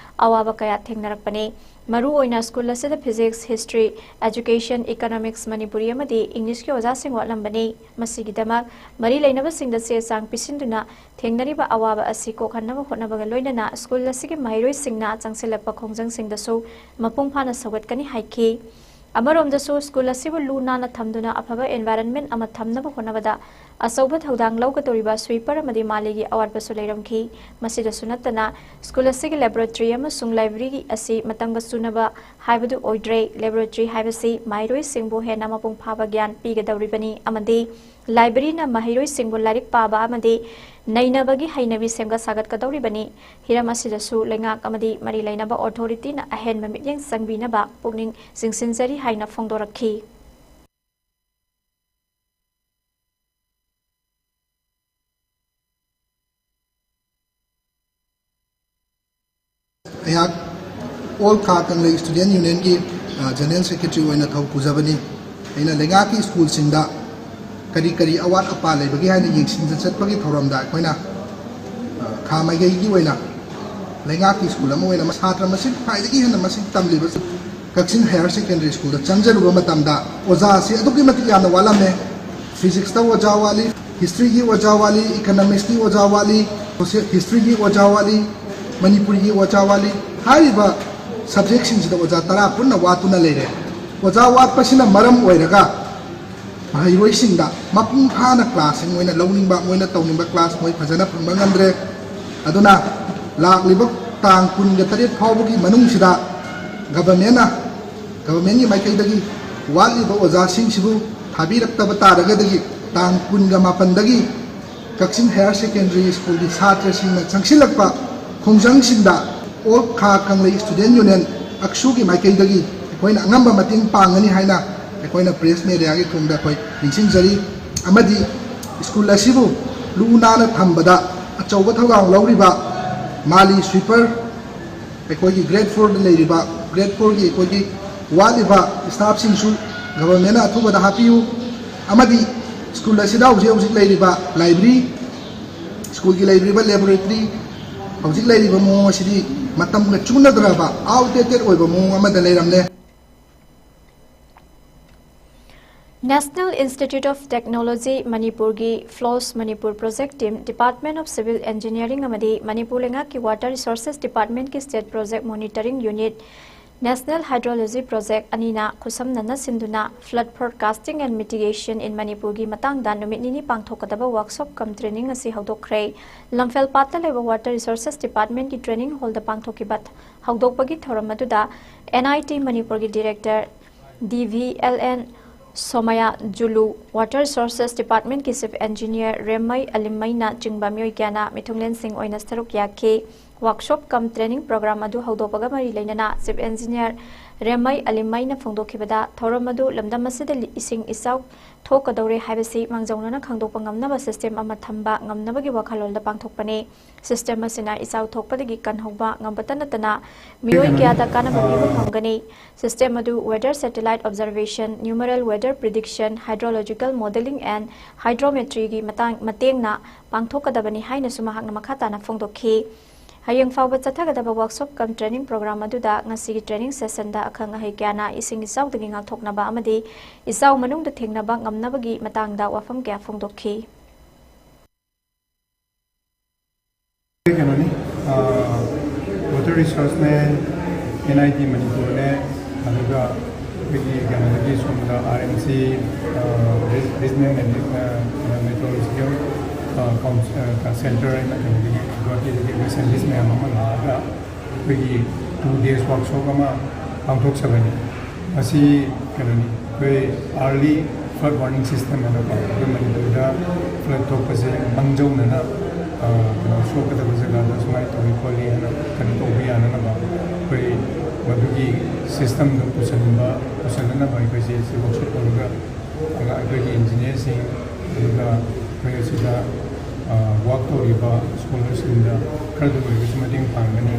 ꯑꯋꯥꯕ ꯀꯌꯥ ꯊꯦꯡꯅꯔꯛꯄꯅꯤ꯫ ꯃꯔꯨꯑꯣꯏꯅ ꯁ꯭ꯀꯨꯜ ꯑꯁꯤꯗ physics, history, education, economics, Manipuri ꯑꯃꯗꯤ Englishꯀꯤ ꯑꯣꯖꯥꯁꯤꯡ ꯋꯥꯠꯂꯝꯕꯅꯤ꯫ ꯃꯁꯤꯒꯤꯗꯃꯛ ꯃꯔꯤ ꯂꯩꯅꯕꯁꯤꯡꯗ ꯆꯦ ꯆꯥꯡ ꯄꯤꯁꯤꯟꯗꯨꯅ ꯊꯦꯡꯅꯔꯤꯕ ꯑꯋꯥꯕ ꯑꯁꯤ ꯀꯣꯛꯍꯟꯅꯕ ꯍꯣꯠꯅꯕꯒ ꯂꯣꯏꯅꯅ ꯁ꯭ꯀꯨꯜ ꯑꯁꯤꯒꯤ ꯃꯍꯩꯔꯣꯏꯁꯤꯡꯅ ꯆꯪꯁꯤꯜꯂꯛꯄ ꯈꯣꯡꯖꯪꯁꯤꯡꯗꯁꯨ ꯃꯄꯨꯡ ꯐꯥꯅ ꯁꯧꯒꯠꯀꯅꯤ ꯍꯥꯏꯈꯤ꯫ ꯑꯃꯔꯣꯝꯗꯁꯨ ꯁ꯭ꯀꯨꯜ ꯑꯁꯤꯕꯨ ꯂꯨ ꯅꯥꯟꯅ ꯊꯝꯗꯨꯅ ꯑꯐꯕ environment ꯑꯃ ꯊꯝꯅꯕ ꯍꯣꯠꯅꯕꯗ ꯑꯆꯧꯕ ꯊꯧꯗꯥꯡ ꯂꯧꯒꯗꯧꯔꯤꯕ sweeper ꯑꯃꯗꯤ ꯃꯥꯂꯤꯒꯤ ꯑꯋꯥꯠꯄꯁꯨ ꯂꯩꯔꯝꯈꯤ꯫ ꯃꯁꯤꯗꯁꯨ ꯅꯠꯇꯅ ꯁ꯭ꯀꯨꯜ ꯑꯁꯤꯒꯤ laboratory ꯑꯃꯁꯨꯡ library ꯑꯁꯤ ꯃꯇꯝꯒ ꯆꯨꯅꯕ ꯍꯥꯏꯕꯗꯨ ꯑꯣꯏꯗ꯭ꯔꯦ꯫ Laboratory ꯍꯥꯏꯕꯁꯤ ꯃꯍꯩꯔꯣꯏꯁꯤꯡꯕꯨ ꯍꯦꯟꯅ ꯃꯄꯨꯡ ꯐꯥꯕ ꯒ꯭ꯌꯥꯟ ꯄꯤꯒꯗꯧꯔꯤꯕꯅꯤ ꯑꯃꯗꯤ libraryꯅ ꯃꯍꯩꯔꯣꯏꯁꯤꯡꯕꯨ ꯂꯥꯏꯔꯤꯛ ꯄꯥꯕ ꯑꯃꯗꯤ ꯅꯩꯅꯕꯒꯤ ꯍꯩꯅꯕꯤ ꯁꯦꯝꯒꯠ ꯁꯥꯒꯠꯀꯗꯧꯔꯤꯕꯅꯤ꯫ ꯍꯤꯔꯝ ꯑꯁꯤꯗꯁꯨ ꯂꯩꯉꯥꯛ ꯑꯃꯗꯤ ꯃꯔꯤ ꯂꯩꯅꯕ authorityꯅ ꯑꯍꯦꯟꯕ ꯃꯤꯠꯌꯦꯡ ꯆꯪꯕꯤꯅꯕ ꯄꯨꯛꯅꯤꯡ ꯆꯤꯡꯁꯤꯟꯖꯔꯤ ꯍꯥꯏꯅ ꯐꯣꯡꯗꯣꯔꯛꯈꯤ꯫ ꯑꯩꯍꯥꯛ All Kha Kanglei's Students' Unionꯒꯤ, ꯑ, General Secretary ꯑꯣꯏꯅ ꯊꯧ ꯄꯨꯖꯕꯅꯤ꯫ ꯑꯩꯅ ꯂꯩꯉꯥꯛꯀꯤ ꯁ꯭ꯀꯨꯜꯁꯤꯡꯗ ꯀꯔꯤ ꯀꯔꯤ ꯑꯋꯥꯠ ꯑꯄꯥ ꯂꯩꯕꯒꯦ ꯍꯥꯏꯅ ꯌꯦꯡꯁꯤꯟꯕ ꯆꯠꯄꯒꯤ ꯊꯧꯔꯝꯗ ꯑꯩꯈꯣꯏꯅ, ꯑ, ꯈꯥ ꯃꯥꯏꯀꯩꯒꯤ ꯑꯣꯏꯅ ꯂꯩꯉꯥꯛꯀꯤ ꯁ꯭ꯀꯨꯜ ꯑꯃ ꯑꯣꯏꯅ ꯁꯥꯇ꯭ꯔ ꯃꯁꯤꯡ ꯈ꯭ꯋꯥꯏꯗꯒꯤ ꯍꯦꯟꯅ ꯃꯁꯤꯡ ꯇꯝꯂꯤꯕ ꯀꯛꯆꯤꯡ Higher Secondary Schoolꯗ ꯆꯪꯖꯔꯨꯕ ꯃꯇꯝꯗ ꯑꯣꯖꯥꯁꯤ ꯑꯗꯨꯛꯀꯤ ꯃꯇꯤꯛ ꯌꯥꯝꯅ ꯋꯥꯠꯂꯝꯃꯦ꯫ Physicsꯇ ꯑꯣꯖꯥ ꯋꯥꯠꯂꯤ, Historyꯒꯤ ꯑꯣꯖꯥ ꯋꯥꯠꯂꯤ, Economicsꯀꯤ ꯑꯣꯖꯥ ꯋꯥꯠꯂꯤ, Social Historyꯒꯤ ꯑꯣꯖꯥ ꯋꯥꯠꯂꯤ, ꯃꯅꯤꯄꯨꯔꯤꯒꯤ ꯑꯣꯖꯥ ꯋꯥꯠꯂꯤ꯫ ꯍꯥꯏꯔꯤꯕ ꯁꯕꯖꯦꯛꯁꯤꯡꯁꯤꯗ ꯑꯣꯖꯥ ꯇꯔꯥ ꯄꯨꯟꯅ ꯋꯥꯠꯇꯨꯅ ꯂꯩꯔꯦ꯫ ꯑꯣꯖꯥ ꯋꯥꯠꯄꯁꯤꯅ ꯃꯔꯝ ꯑꯣꯏꯔꯒ ꯃꯍꯩꯔꯣꯏꯁꯤꯡꯗ ꯃꯄꯨꯡ ꯐꯥꯅ ꯀ꯭ꯂꯥꯁꯁꯦ ꯃꯣꯏꯅ ꯂꯧꯅꯤꯡꯕ, ꯃꯣꯏꯅ ꯇꯧꯅꯤꯡꯕ ꯀ꯭ꯂꯥꯁ ꯃꯣꯏ ꯐꯖꯅ ꯐꯪꯕ ꯉꯝꯗ꯭ꯔꯦ꯫ ꯑꯗꯨꯅ ꯂꯥꯛꯂꯤꯕ ꯇꯥꯡ ꯀꯨꯟꯒ ꯇꯔꯦꯠ ꯐꯥꯎꯕꯒꯤ ꯃꯅꯨꯡꯁꯤꯗ ꯒꯚꯔꯟꯃꯦꯟꯅ, ꯒꯚꯔꯟꯃꯦꯟꯒꯤ ꯃꯥꯏꯀꯩꯗꯒꯤ ꯋꯥꯠꯂꯤꯕ ꯑꯣꯖꯥꯁꯤꯡꯁꯤꯕꯨ ꯊꯥꯕꯤꯔꯛꯇꯕ ꯇꯥꯔꯒꯗꯤ, ꯇꯥꯡ ꯀꯨꯟꯒ ꯃꯥꯄꯟꯗꯒꯤ ꯀꯛꯆꯤꯡ ꯍꯥꯌꯔ ꯁꯦꯀꯦꯟꯗꯔꯤ ꯁ꯭ꯀꯨꯜꯒꯤ ꯁꯥꯇ꯭ꯔꯁꯤꯡꯅ ꯆꯪꯁꯤꯜꯂꯛꯄ ꯈꯣꯡꯖꯪꯁꯤꯡꯗ ꯑꯣꯜ ꯈꯥ ꯀꯪꯂꯩ ꯁ꯭ꯇꯨꯗꯦꯟ ꯌꯨꯅꯤꯌꯟ, ꯑꯛꯁꯨꯒꯤ ꯃꯥꯏꯀꯩꯗꯒꯤ ꯑꯩꯈꯣꯏꯅ ꯑꯉꯝꯕ ꯃꯇꯦꯡ ꯄꯥꯡꯒꯅꯤ ꯍꯥꯏꯅ ꯑꯩꯈꯣꯏꯅ ꯄ꯭ꯔꯦꯁ ꯃꯦꯗꯤꯌꯥꯒꯤ ꯊꯣꯡꯗ ꯑꯩꯈꯣꯏ ꯅꯤꯡꯁꯤꯡꯖꯔꯤ꯫ ꯑꯃꯗꯤ ꯁ꯭ꯀꯨꯜ ꯑꯁꯤꯕꯨ ꯂꯨ ꯅꯥꯟꯅ ꯊꯝꯕꯗ ꯑꯆꯧꯕ ꯊꯧꯗꯥꯡ ꯂꯧꯔꯤꯕ ꯃꯥꯂꯤ ꯁ꯭ꯋꯤꯄꯔ, ꯑꯩꯈꯣꯏꯒꯤ ꯒ꯭ꯔꯦꯗ ꯐꯣꯔꯗ ꯂꯩꯔꯤꯕ, ꯒ꯭ꯔꯦꯗ ꯐꯣꯔꯒꯤ ꯑꯩꯈꯣꯏꯒꯤ ꯋꯥꯠꯂꯤꯕ ꯁ꯭ꯇꯥꯐꯁꯤꯡꯁꯨ ꯒꯚꯔꯟꯃꯦꯟꯅ ꯑꯊꯨꯕꯗ ꯍꯥꯞꯄꯤꯌꯨ꯫ ꯑꯃꯗꯤ ꯁ꯭ꯀꯨꯜ ꯑꯁꯤꯗ ꯍꯧꯖꯤꯛ ꯍꯧꯖꯤꯛ ꯂꯩꯔꯤꯕ ꯂꯥꯏꯕ꯭ꯔꯦꯔꯤ, ꯁ꯭ꯀꯨꯜꯒꯤ ꯂꯩꯔꯤꯕ ꯂꯦꯕꯣꯔꯦꯇꯔꯤ, ꯍꯧꯖꯤꯛ ꯂꯩꯔꯤꯕ ꯃꯑꯣꯡ ꯑꯁꯤꯗꯤ ꯃꯇꯝꯒ ꯆꯨꯅꯗ꯭ꯔꯕ, ꯑꯥꯎꯠꯗꯦꯇꯦꯗ ꯑꯣꯏꯕ ꯃꯑꯣꯡ ꯑꯃꯗ ꯂꯩꯔꯝꯂꯦ꯫ National Institute of Technology ꯃꯅꯤꯄꯨꯔꯒꯤ FLOSS Manipur project team, Department of Civil Engineering ꯑꯃꯗꯤ ꯃꯅꯤꯄꯨꯔ ꯂꯩꯉꯥꯛꯀꯤ Water Resources Department ꯀꯤ State Project Monitoring Unit, National Hydrology Project ꯑꯅꯤꯅ ꯈꯨꯠꯁꯝꯅꯅ ꯁꯤꯟꯗꯨꯅ Flood Forecasting and Mitigation in ꯃꯅꯤꯄꯨꯔꯒꯤ ꯃꯇꯥꯡꯗ ꯅꯨꯃꯤꯠ ꯅꯤꯅꯤ ꯄꯥꯡꯊꯣꯛꯀꯗꯕ workshop cum training ꯑꯁꯤ ꯍꯧꯗꯣꯛꯈ꯭ꯔꯦ꯫ ꯂꯝꯐꯦꯜ ꯄꯥꯠꯇ ꯂꯩꯕ Water Resources Department ꯀꯤ training hall ꯗ ꯄꯥꯡꯊꯣꯛꯈꯤꯕ ꯍꯧꯗꯣꯛꯄꯒꯤ ꯊꯧꯔꯝ ꯑꯗꯨꯗ N I T ꯃꯅꯤꯄꯨꯔꯒꯤ Director D V L N ꯁꯣꯃꯌꯥ ꯖꯨꯂꯨ, Water Resources Department ꯀꯤ Chief Engineer ꯔꯦꯝꯃꯩ ꯑꯂꯤꯃꯩꯅ ꯆꯤꯡꯕ ꯃꯤꯑꯣꯏ ꯀꯌꯥꯅ ꯃꯤꯊꯨꯡꯂꯦꯟꯁꯤꯡ ꯑꯣꯏꯅ ꯁꯔꯨꯛ ꯌꯥꯈꯤ꯫ Workshop cum training program ꯑꯗꯨ ꯍꯧꯗꯣꯛꯄꯒ ꯃꯔꯤ ꯂꯩꯅꯅ Chief Engineer ꯔꯦꯝꯃꯩ ꯑꯂꯤꯃꯩꯅ ꯐꯣꯡꯗꯣꯛꯈꯤꯕꯗ, ꯊꯧꯔꯝ ꯑꯗꯨ ꯂꯝꯗꯝ ꯑꯁꯤꯗ ꯂꯤ-, ꯏꯁꯤꯡ ꯏꯆꯥꯎ ꯊꯣꯛꯀꯗꯧꯔꯦ ꯍꯥꯏꯕꯁꯤ ꯃꯥꯡꯖꯧꯅꯅ ꯈꯪꯗꯣꯛꯄ ꯉꯝꯅꯕ system ꯑꯃ ꯊꯝꯕ ꯉꯝꯅꯕꯒꯤ ꯋꯥꯈꯜꯂꯣꯟꯗ ꯄꯥꯡꯊꯣꯛꯄꯅꯤ꯫ System ꯑꯁꯤꯅ ꯏꯆꯥꯎ ꯊꯣꯛꯄꯗꯒꯤ ꯀꯟꯍꯧꯕ ꯉꯝꯕꯇ ꯅꯠꯇꯅ ꯃꯤꯑꯣꯏ ꯀꯌꯥꯗ ꯀꯥꯟꯅꯕ ꯄꯤꯕ ꯉꯝꯒꯅꯤ꯫ System ꯑꯗꯨ weather satellite observation, numeral weather prediction, hydrological modelling and hydrometry ꯒꯤ ꯃꯇꯥꯡ, ꯃꯇꯦꯡꯅ ꯄꯥꯡꯊꯣꯛꯀꯗꯕꯅꯤ ꯍꯥꯏꯅꯁꯨ ꯃꯍꯥꯛꯅ ꯃꯈꯥ ꯇꯥꯅ ꯐꯣꯡꯗꯣꯛꯈꯤ꯫ ꯍꯌꯦꯡ ꯐꯥꯎꯕ ꯆꯠꯊꯒꯗꯕ workshop cum training program ꯑꯗꯨꯗ ꯉꯁꯤꯒꯤ training session ꯗ ꯑꯈꯪ ꯑꯍꯩ ꯀꯌꯥꯅ ꯏꯁꯤꯡ ꯏꯆꯥꯎꯗꯒꯤ ꯉꯥꯛꯊꯣꯛꯅꯕ ꯑꯃꯗꯤ ꯏꯆꯥꯎ ꯃꯅꯨꯡꯗ ꯊꯦꯡꯅꯕ ꯉꯝꯅꯕꯒꯤ ꯃꯇꯥꯡꯗ ꯋꯥꯐꯝ ꯀꯌꯥ ꯐꯣꯡꯗꯣꯛꯈꯤ꯫ ꯀꯩꯅꯣꯅꯤ, ꯑ, water resource ꯅꯦ, ꯑꯦꯟ ꯑꯥꯏ ꯇꯤ ꯃꯅꯤꯄꯨꯔꯅꯦ, ꯑꯗꯨꯒ ꯑꯩꯈꯣꯏꯒꯤ ꯀꯩꯅꯣꯗꯒꯤ ꯁꯣꯝꯗ R M C, regional meteorological centre ꯍꯥꯏꯅ ꯀꯩꯅꯣꯗꯒꯤ ꯒꯨꯋꯥꯍꯥꯇꯤꯗꯒꯤ ꯑꯩꯈꯣꯏ ꯁꯥꯏꯟꯇꯤꯁ ꯃꯌꯥꯝ ꯑꯃ ꯂꯥꯛꯑꯒ ꯑꯩꯈꯣꯏꯒꯤ ꯇꯨ ꯗꯦꯖ ꯋꯥꯛꯁꯣꯞ ꯑꯃ ꯄꯥꯡꯊꯣꯛꯆꯕꯅꯤ꯫ ꯃꯁꯤ ꯀꯩꯅꯣꯅꯤ, ꯑꯩꯈꯣꯏ ꯑꯥꯔꯂꯤ ꯐ꯭ꯂꯠ ꯋꯥꯔꯅꯤꯡ ꯁꯤꯁꯇꯦꯝ ꯍꯥꯏꯅꯀꯣ, ꯑꯩꯈꯣꯏ ꯃꯅꯤꯄꯨꯔꯗ ꯐ꯭ꯂꯠ ꯊꯣꯛꯄꯁꯦ ꯃꯥꯡꯖꯧꯅꯅ, ꯑ, ꯀꯩꯅꯣ, ꯁꯣꯛꯀꯗꯕ ꯖꯒꯥꯗ ꯁꯨꯃꯥꯏꯅ ꯇꯧꯏ ꯈꯣꯠꯂꯤ ꯍꯥꯏꯅ ꯀꯩꯅꯣ ꯇꯧꯕ ꯌꯥꯅꯅꯕ ꯑꯩꯈꯣꯏ ꯃꯗꯨꯒꯤ ꯁꯤꯁꯇꯦꯝꯗꯣ ꯄꯨꯁꯟꯕ, ꯄꯨꯁꯟꯅꯅꯕ ꯑꯩꯈꯣꯏꯁꯦ ꯁꯤ ꯋꯥꯛꯁꯣꯞ ꯇꯧꯔꯒ ꯑꯩꯈꯣꯏꯒꯤ ꯏꯟꯖꯤꯅꯤꯌꯔꯁꯤꯡ, ꯑꯗꯨꯒ ꯑꯩꯈꯣꯏ ꯑꯁꯤꯗ, ꯑ, ꯋꯥꯛ ꯇꯧꯔꯤꯕ ꯁ꯭ꯀꯣꯂꯔꯁꯤꯡꯗ ꯈꯔꯗ ꯑꯣꯏꯔꯒꯁꯨ ꯃꯇꯦꯡ ꯄꯥꯡꯒꯅꯤ,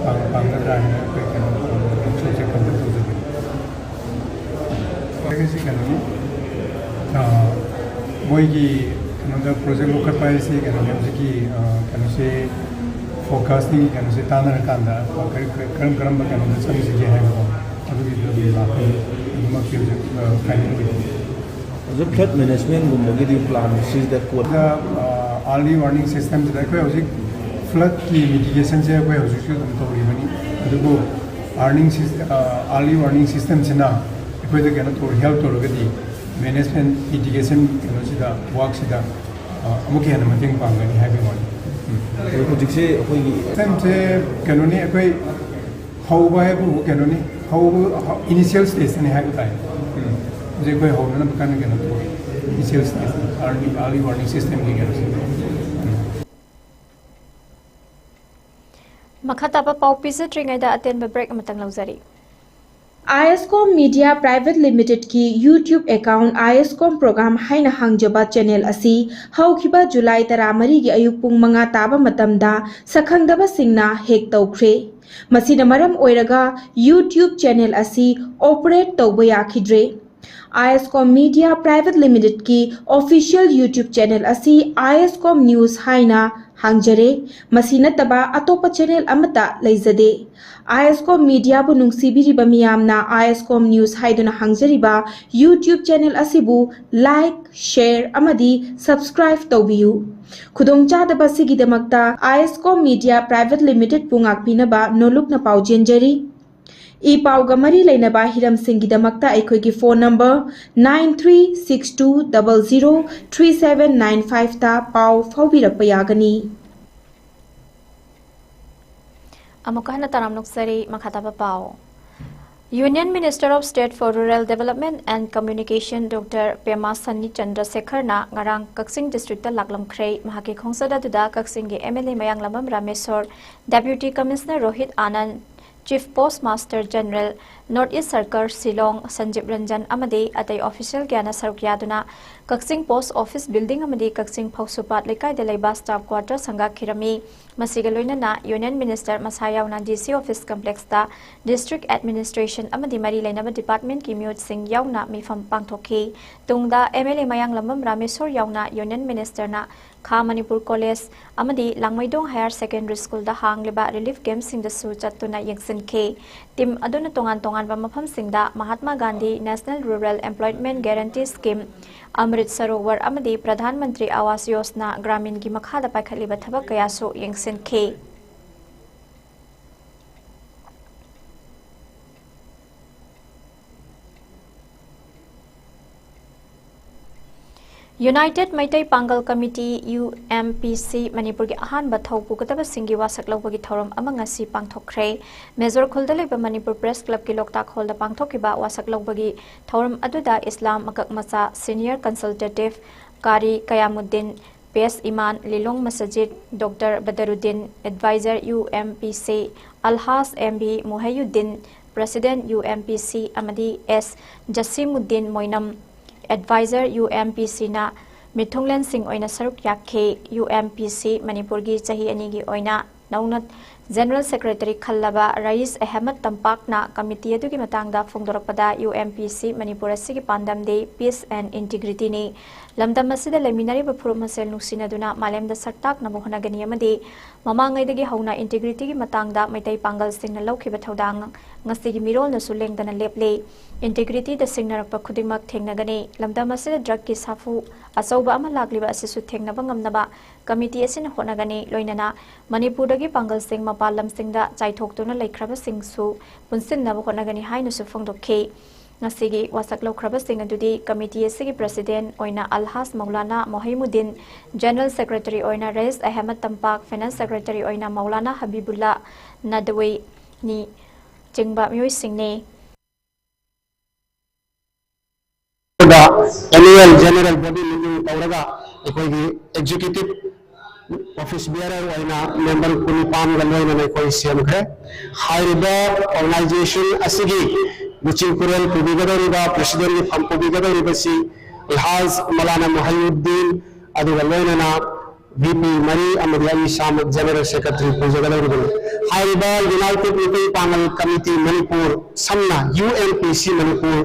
ꯄꯥꯡ-, ꯄꯥꯡꯒꯗ꯭ꯔꯥ ꯍꯥꯏꯅ ꯑꯩꯈꯣꯏ ꯀꯩꯅꯣ, ꯋꯥꯛꯁꯣꯞꯁꯦ ꯀꯟꯗꯛ ꯇꯧꯖꯕꯅꯤ꯫ ꯑꯩꯈꯣꯏꯒꯤꯁꯤ ꯀꯩꯅꯣꯅꯤ, ꯑ, ꯃꯣꯏꯒꯤ ꯀꯩꯅꯣꯗ ꯄ꯭ꯔꯣꯖꯦꯛ ꯂꯧꯈꯠꯄ ꯍꯥꯏꯁꯤ ꯀꯩꯅꯣꯅꯤ, ꯍꯧꯖꯤꯛꯀꯤ, ꯑ, ꯀꯩꯅꯣꯁꯦ, ꯐꯣꯔꯀꯥꯁꯇꯤꯡꯒꯤ ꯀꯩꯅꯣꯁꯦ ꯇꯥꯟꯅꯔꯀꯥꯟꯗ ꯀꯔꯤ-, ꯀꯔꯝ ꯀꯔꯝꯕ ꯀꯩꯅꯣꯗ ꯆꯪꯁꯤꯒꯦ ꯍꯥꯏꯕꯀꯣ, ꯑꯗꯨꯒꯤꯗꯨ ꯑꯗꯨꯝ ꯂꯥꯛꯀꯅꯤ꯫ ꯑꯗꯨꯃꯛꯇꯤ ꯍꯧꯖꯤꯛ, ꯑ, ꯐꯥꯏꯅꯦꯜ ꯑꯣꯏꯗ꯭ꯔꯤ꯫ ꯍꯧꯖꯤꯛ ꯐ꯭ꯂꯠ ꯃꯦꯅꯦꯖꯃꯦꯟꯒꯨꯝꯕꯒꯤꯗꯤ ꯄ꯭ꯂꯥꯟ ꯁꯤꯗ ꯀꯣꯟ ꯑꯗ, ꯑ, ꯑꯥꯔꯂꯤ ꯋꯥꯔꯅꯤꯡ ꯁꯤꯁꯇꯦꯝꯁꯤꯗ ꯑꯩꯈꯣꯏ ꯍꯧꯖꯤꯛ ꯐ꯭ꯂꯠꯀꯤ ꯃꯤꯇꯤꯒꯦꯁꯟꯁꯦ ꯑꯩꯈꯣꯏ ꯍꯧꯖꯤꯛꯁꯨ ꯑꯗꯨꯝ ꯇꯧꯔꯤꯕꯅꯤ꯫ ꯑꯗꯨꯕꯨ ꯑꯥꯔꯅꯤꯡ ꯁꯤꯁ-, ꯑ, ꯑꯥꯔꯂꯤ ꯋꯥꯔꯅꯤꯡ ꯁꯤꯁꯇꯦꯝꯁꯤꯅ ꯑꯩꯈꯣꯏꯗ ꯀꯩꯅꯣ ꯇꯧꯔ, ꯍꯦꯜꯞ ꯇꯧꯔꯒꯗꯤ ꯃꯦꯅꯦꯖꯃꯦꯟ ꯃꯤꯇꯤꯒꯦꯁꯟ ꯀꯩꯅꯣꯁꯤꯗ, ꯋꯥꯛꯁꯤꯗ, ꯑ, ꯑꯃꯨꯛꯀ ꯍꯦꯟꯅ ꯃꯇꯦꯡ ꯄꯥꯡꯒꯅꯤ ꯍꯥꯏꯕꯒꯤ ꯋꯥꯅꯤ꯫ ꯎꯝ꯫ ꯑꯗꯣ ꯍꯧꯖꯤꯛꯁꯦ ꯑꯩꯈꯣꯏꯒꯤ ꯁꯤꯁꯇꯦꯝꯁꯦ ꯀꯩꯅꯣꯅꯤ, ꯑꯩꯈꯣꯏ ꯍꯧꯕ ꯍꯥꯏꯕꯨ ꯀꯩꯅꯣꯅꯤ, ꯍꯧꯕ, ꯍꯧ-, ꯏꯅꯤꯁꯤꯌꯦꯜ ꯁ꯭ꯇꯦꯖꯇꯅꯤ ꯍꯥꯏꯕ ꯇꯥꯏ꯫ ꯎꯝ꯫ ꯍꯧꯖꯤꯛ ꯑꯩꯈꯣꯏ ꯍꯧꯅꯅꯕ ꯀꯟꯅ ꯀꯩꯅꯣ ꯇꯧꯔꯤ꯫ ꯏꯅꯤꯁꯤꯌꯦꯜ ꯁ꯭ꯇꯦꯖ, ꯑꯥꯔꯂꯤ, ꯑꯥꯔꯂꯤ ꯋꯥꯔꯅꯤꯡ ꯁꯤꯁꯇꯦꯝꯒꯤ ꯀꯩꯅꯣꯁꯤ꯫ ꯎꯝ꯫ ꯃꯈꯥ ꯇꯥꯕ ꯄꯥꯎ ꯄꯤꯖꯗ꯭ꯔꯤꯉꯩꯗ ꯑꯇꯦꯟꯕ ꯕ꯭ꯔꯦꯛ ꯑꯃꯇꯪ ꯂꯧꯖꯔꯤ꯫ ꯑꯥꯏ S com media private ꯂꯤꯃꯤꯇꯦꯗꯀꯤ YouTube account ꯑꯥꯏ ꯑꯦꯁ ꯀꯣꯝ ꯄ꯭ꯔꯣꯒ꯭ꯔꯥꯝ ꯍꯥꯏꯅ ꯍꯥꯡꯖꯕ ꯆꯦꯅꯦꯜ ꯑꯁꯤ ꯍꯧꯈꯤꯕ ꯖꯨꯂꯥꯏ ꯇꯔꯥꯃꯔꯤꯒꯤ ꯑꯌꯨꯛ ꯄꯨꯡ ꯃꯉꯥ ꯇꯥꯕ ꯃꯇꯝꯗ ꯁꯛꯈꯪꯗꯕꯁꯤꯡꯅ ꯍꯦꯛ ꯇꯧꯈ꯭ꯔꯦ꯫ ꯃꯁꯤꯅ ꯃꯔꯝ ꯑꯣꯏꯔꯒ ꯌꯨꯇ꯭ꯌꯨꯕ ꯆꯦꯅꯦꯜ ꯑꯁꯤ ꯑꯣꯄꯔꯦꯠ ꯇꯧꯕ ꯌꯥꯈꯤꯗ꯭ꯔꯦ꯫ I S com media private ꯂꯤꯃꯤꯇꯦꯗꯀꯤ ꯑꯣꯐꯤꯁꯤꯌꯦꯜ ꯌꯨꯇ꯭ꯌꯨꯕ ꯆꯦꯅꯦꯜ ꯑꯁꯤ ꯑꯥꯏ ꯑꯦꯁ ꯀꯣꯝ ꯅ꯭ꯌꯨꯁ ꯍꯥꯏꯅ ꯍꯥꯡꯖꯔꯦ꯫ ꯃꯁꯤ ꯅꯠꯇꯕ ꯑꯇꯣꯞꯄ ꯆꯦꯅꯦꯜ ꯑꯃꯠꯇ ꯂꯩꯖꯗꯦ꯫ ꯑꯥꯏ ꯑꯦꯁ ꯀꯣꯝ ꯃꯤꯗꯤꯌꯥꯕꯨ ꯅꯨꯡꯁꯤꯕꯤꯔꯤꯕ ꯃꯤꯌꯥꯝꯅ ꯑꯥꯏ ꯑꯦꯁ ꯀꯣꯝ ꯅ꯭ꯌꯨꯁ ꯍꯥꯏꯗꯨꯅ ꯍꯥꯡꯖꯔꯤꯕ ꯌꯨꯇ꯭ꯌꯨꯕ ꯆꯦꯅꯦꯜ ꯑꯁꯤꯕꯨ ꯂꯥꯏꯛ, ꯁꯦꯌꯔ ꯑꯃꯗꯤ ꯁꯕꯁꯀ꯭ꯔꯥꯏꯕ ꯇꯧꯕꯤꯌꯨ꯫ ꯈꯨꯗꯣꯡꯆꯥꯗꯕ ꯑꯁꯤꯒꯤꯗꯃꯛꯇ ꯑꯥꯏ S com media private ꯂꯤꯃꯤꯇꯦꯗꯄꯨ ꯉꯥꯛꯄꯤꯅꯕ ꯅꯣꯜꯂꯨꯛꯅ ꯄꯥꯎꯖꯦꯟꯖꯔꯤ꯫ E ꯄꯥꯎꯒ ꯃꯔꯤ ꯂꯩꯅꯕ ꯍꯤꯔꯝꯁꯤꯡꯒꯤꯗꯃꯛꯇ ꯑꯩꯈꯣꯏꯒꯤ phone number nine three six two double zero three seven nine fiveꯇ ꯄꯥꯎ ꯐꯥꯎꯕꯤꯔꯛꯄ ꯌꯥꯒꯅꯤ꯫ ꯑꯃꯨꯛꯀ ꯍꯟꯅ ꯇꯔꯥꯝꯅ ꯑꯣꯛꯆꯔꯤ꯫ ꯃꯈꯥ ꯇꯥꯕ ꯄꯥꯎ꯫ Union Minister of State for Rural Development and Communication Doctor Pema Sani Chandrasekharꯅ ꯉꯔꯥꯡ ꯀꯛꯆꯤꯡ districtꯇ ꯂꯥꯛꯂꯝꯈ꯭ꯔꯦ꯫ ꯃꯍꯥꯛꯀꯤ ꯈꯣꯡꯆꯠ ꯑꯗꯨꯗ ꯀꯛꯆꯤꯡꯒꯤ M L A Mayanglambam Rameshwor, Deputy Commissioner Rohit Anand, Chief Post Master General, North East Circle, Shillong, Sanjib Ranjan ꯑꯃꯗꯤ ꯑꯇꯩ official ꯀꯌꯥꯅ ꯁꯔꯨꯛ ꯌꯥꯗꯨꯅ ꯀꯛꯆꯤꯡ Post Office Building ꯑꯃꯗꯤ ꯀꯛꯆꯤꯡ ꯐꯧꯁꯨꯄꯥꯠ ꯂꯩꯀꯥꯏꯗ ꯂꯩꯕ staff quarter ꯁꯪꯒꯥꯈꯤꯔꯝꯃꯤ꯫ ꯃꯁꯤꯒ ꯂꯣꯏꯅꯅ Union Minister ꯃꯁꯥ ꯌꯥꯎꯅ D C Office Complexꯇ District Administration ꯑꯃꯗꯤ ꯃꯔꯤ ꯂꯩꯅꯕ departmentꯀꯤ ꯃꯤꯑꯣꯏꯁꯤꯡ ꯌꯥꯎꯅ ꯃꯤꯐꯝ ꯄꯥꯡꯊꯣꯛꯈꯤ꯫ ꯇꯨꯡꯗ M L A Mayanglambam Rameshwor ꯌꯥꯎꯅ Union Ministerꯅ ꯈꯥ ꯃꯅꯤꯄꯨꯔ College ꯑꯃꯗꯤ ꯂꯥꯡꯃꯩꯗꯣꯡ Higher Secondary Schoolꯗ ꯍꯥꯡꯂꯤꯕ relief campꯁꯤꯡꯗꯁꯨ ꯆꯠꯇꯨꯅ ꯌꯦꯡꯁꯤꯟꯈꯤ꯫ Team ꯑꯗꯨꯅ ꯇꯣꯉꯥꯟ ꯇꯣꯉꯥꯟꯕ ꯃꯐꯝꯁꯤꯡꯗ Mahatma Gandhi National Rural Employment Guarantee Scheme, ꯑꯃ꯭ꯔꯤꯠ ꯁꯔꯣꯋꯔ ꯑꯃꯗꯤ ꯄ꯭ꯔꯙꯥꯟ ꯃꯟꯇ꯭ꯔꯤ ꯑꯋꯥꯁ ꯌꯣꯖꯅꯥ ꯒ꯭ꯔꯥꯃꯤꯟꯒꯤ ꯃꯈꯥꯗ ꯄꯥꯏꯈꯠꯂꯤꯕ ꯊꯕꯛ ꯀꯌꯥꯁꯨ ꯌꯦꯡꯁꯤꯟꯈꯤ꯫ United ꯃꯩꯇꯩ ꯄꯥꯡꯒꯜ committee, U M P C, ꯃꯅꯤꯄꯨꯔꯒꯤ ꯑꯍꯥꯟꯕ ꯊꯧ ꯄꯨꯒꯗꯕꯁꯤꯡꯒꯤ ꯋꯥꯁꯛ ꯂꯧꯕꯒꯤ ꯊꯧꯔꯝ ꯑꯃ ꯉꯁꯤ ꯄꯥꯡꯊꯣꯛꯈ꯭ꯔꯦ꯫ ꯃꯦꯖꯣꯔ ꯈꯨꯜꯗ ꯂꯩꯕ ꯃꯅꯤꯄꯨꯔ Press Clubꯀꯤ ꯂꯣꯛꯇꯥꯛ ꯍꯣꯜꯗ ꯄꯥꯡꯊꯣꯛꯈꯤꯕ ꯋꯥꯁꯛ ꯂꯧꯕꯒꯤ ꯊꯧꯔꯝ ꯑꯗꯨꯗ ꯏꯁꯂꯥꯝ ꯃꯀꯛ ꯃꯆꯥ Senior Consultative ꯀꯥꯔꯤ ꯀꯌꯥꯃꯨꯗꯤꯟ, ꯄꯦꯁ ꯏꯃꯥꯟ, ꯂꯤꯂꯣꯡ masjid, Doctor ꯕꯗꯔꯨꯗꯤꯟ, Advisor U M P C, ꯑꯜꯍꯥꯖ M B ꯃꯨꯍꯩꯌꯨꯗꯤꯟ, President U M P C, ꯑꯃꯗꯤ S ꯖꯁꯤꯃꯨꯗꯤꯟ ꯃꯣꯏꯅꯝ, Advisor U M P Cꯅ ꯃꯤꯊꯨꯡꯂꯦꯟꯁꯤꯡ ꯑꯣꯏꯅ ꯁꯔꯨꯛ ꯌꯥꯈꯤ꯫ U M P C ꯃꯅꯤꯄꯨꯔꯒꯤ ꯆꯍꯤ ꯑꯅꯤꯒꯤ ꯑꯣꯏꯅ ꯅꯧꯅ General Secretary ꯈꯜꯂꯕ ꯔꯌꯤꯁ ꯑꯍꯃꯗ ꯇꯝꯄꯥꯛꯅ committee ꯑꯗꯨꯒꯤ ꯃꯇꯥꯡꯗ ꯐꯣꯡꯗꯣꯔꯛꯄꯗ, UNPC ꯃꯅꯤꯄꯨꯔ ꯑꯁꯤꯒꯤ ꯄꯥꯟꯗꯝꯗꯤ peace and integrityꯅꯤ꯫ ꯂꯝꯗꯝ ꯑꯁꯤꯗ ꯂꯩꯃꯤꯟꯅꯔꯤꯕ ꯐꯨꯔꯨꯞ ꯃꯁꯦꯜ ꯅꯨꯡꯁꯤꯅꯗꯨꯅ ꯃꯥꯂꯦꯝꯗ ꯁꯛ ꯇꯥꯛꯅꯕ ꯍꯣꯠꯅꯒꯅꯤ ꯑꯃꯗꯤ ꯃꯃꯥꯡꯉꯩꯗꯒꯤ ꯍꯧꯅ integrityꯒꯤ ꯃꯇꯥꯡꯗ ꯃꯩꯇꯩ ꯄꯥꯡꯒꯜꯁꯤꯡꯅ ꯂꯧꯈꯤꯕ ꯊꯧꯗꯥꯡ ꯉꯁꯤꯒꯤ ꯃꯤꯔꯣꯜꯅꯁꯨ ꯂꯦꯡꯗꯅ ꯂꯦꯞꯂꯤ꯫ Integrityꯗ ꯁꯤꯡꯅꯔꯛꯄ ꯈꯨꯗꯤꯡꯃꯛ ꯊꯦꯡꯅꯒꯅꯤ꯫ ꯂꯝꯗꯝ ꯑꯁꯤꯗ drugꯀꯤ ꯁꯥꯐꯨ ꯑꯆꯧꯕ ꯑꯃ ꯂꯥꯛꯂꯤꯕ ꯑꯁꯤꯁꯨ ꯊꯦꯡꯅꯕ ꯉꯝꯅꯕ committee ꯑꯁꯤꯅ ꯍꯣꯠꯅꯒꯅꯤ꯫ ꯂꯣꯏꯅꯅ ꯃꯅꯤꯄꯨꯔꯗꯒꯤ ꯄꯥꯡꯒꯜꯁꯤꯡ ꯃꯄꯥꯟ ꯂꯝꯁꯤꯡꯗ ꯆꯥꯏꯊꯣꯛꯇꯨꯅ ꯂꯩꯈ꯭ꯔꯕꯁꯤꯡꯁꯨ ꯄꯨꯟꯁꯤꯟꯅꯕ ꯍꯣꯠꯅꯒꯅꯤ ꯍꯥꯏꯅꯁꯨ ꯐꯣꯡꯗꯣꯛꯈꯤ꯫ ꯉꯁꯤꯒꯤ ꯋꯥꯁꯛ ꯂꯧꯈ꯭ꯔꯕꯁꯤꯡ ꯑꯗꯨꯗꯤ committee ꯑꯁꯤꯒꯤ president ꯑꯣꯏꯅ ꯑꯜꯍꯥꯖ ꯃꯧꯂꯥꯅꯥ ꯃꯣꯍꯤꯃꯨꯗꯤꯟ, General Secretary ꯑꯣꯏꯅ ꯔꯌꯤꯁ ꯑꯍꯃꯗ ꯇꯝꯄꯥꯛ, Finance Secretary ꯑꯣꯏꯅ ꯃꯧꯂꯥꯅꯥ ꯍꯕꯤꯕꯨꯜꯂꯥ ꯅꯗꯋꯤꯅꯤ ꯆꯤꯡꯕ ꯃꯤꯑꯣꯏꯁꯤꯡꯅꯤ꯫ ꯑꯦꯅꯨꯑꯦꯜ ꯖꯦꯅꯔꯦꯜ ꯕꯣꯗꯤ ꯃꯤꯇꯤꯡ ꯇꯧꯔꯒ ꯑꯩꯈꯣꯏꯒꯤ executive office bearer ꯑꯣꯏꯅ member ꯀꯨꯟꯅꯤꯄꯥꯟꯒ ꯂꯣꯏꯅꯅ ꯑꯩꯈꯣꯏ ꯁꯦꯝꯈ꯭ꯔꯦ꯫ ꯍꯥꯏꯔꯤꯕ organization ꯑꯁꯤꯒꯤ ꯂꯨꯆꯤꯡ ꯄꯨꯔꯦꯜ ꯄꯨꯕꯤꯒꯗꯧꯔꯤꯕ, presidentꯀꯤ ꯐꯝ ꯄꯨꯕꯤꯒꯗꯧꯔꯤꯕꯁꯤ ꯑꯜꯍꯥꯖ ꯃꯧꯂꯥꯅꯥ ꯃꯣꯍꯤꯎꯗꯤꯟ, ꯑꯗꯨꯒ ꯂꯣꯏꯅꯅ VP ꯃꯔꯤ ꯑꯃꯗꯤ ꯑꯩ ꯏꯁꯥꯃꯛ General Secretary ꯄꯨꯖꯒꯗꯧꯔꯤꯕꯅꯤ꯫ ꯍꯥꯏꯔꯤꯕ United ꯃꯤꯇꯩ ꯄꯥꯉꯜ Committee ꯃꯅꯤꯄꯨꯔ, ꯁꯝꯅ UNPC ꯃꯅꯤꯄꯨꯔ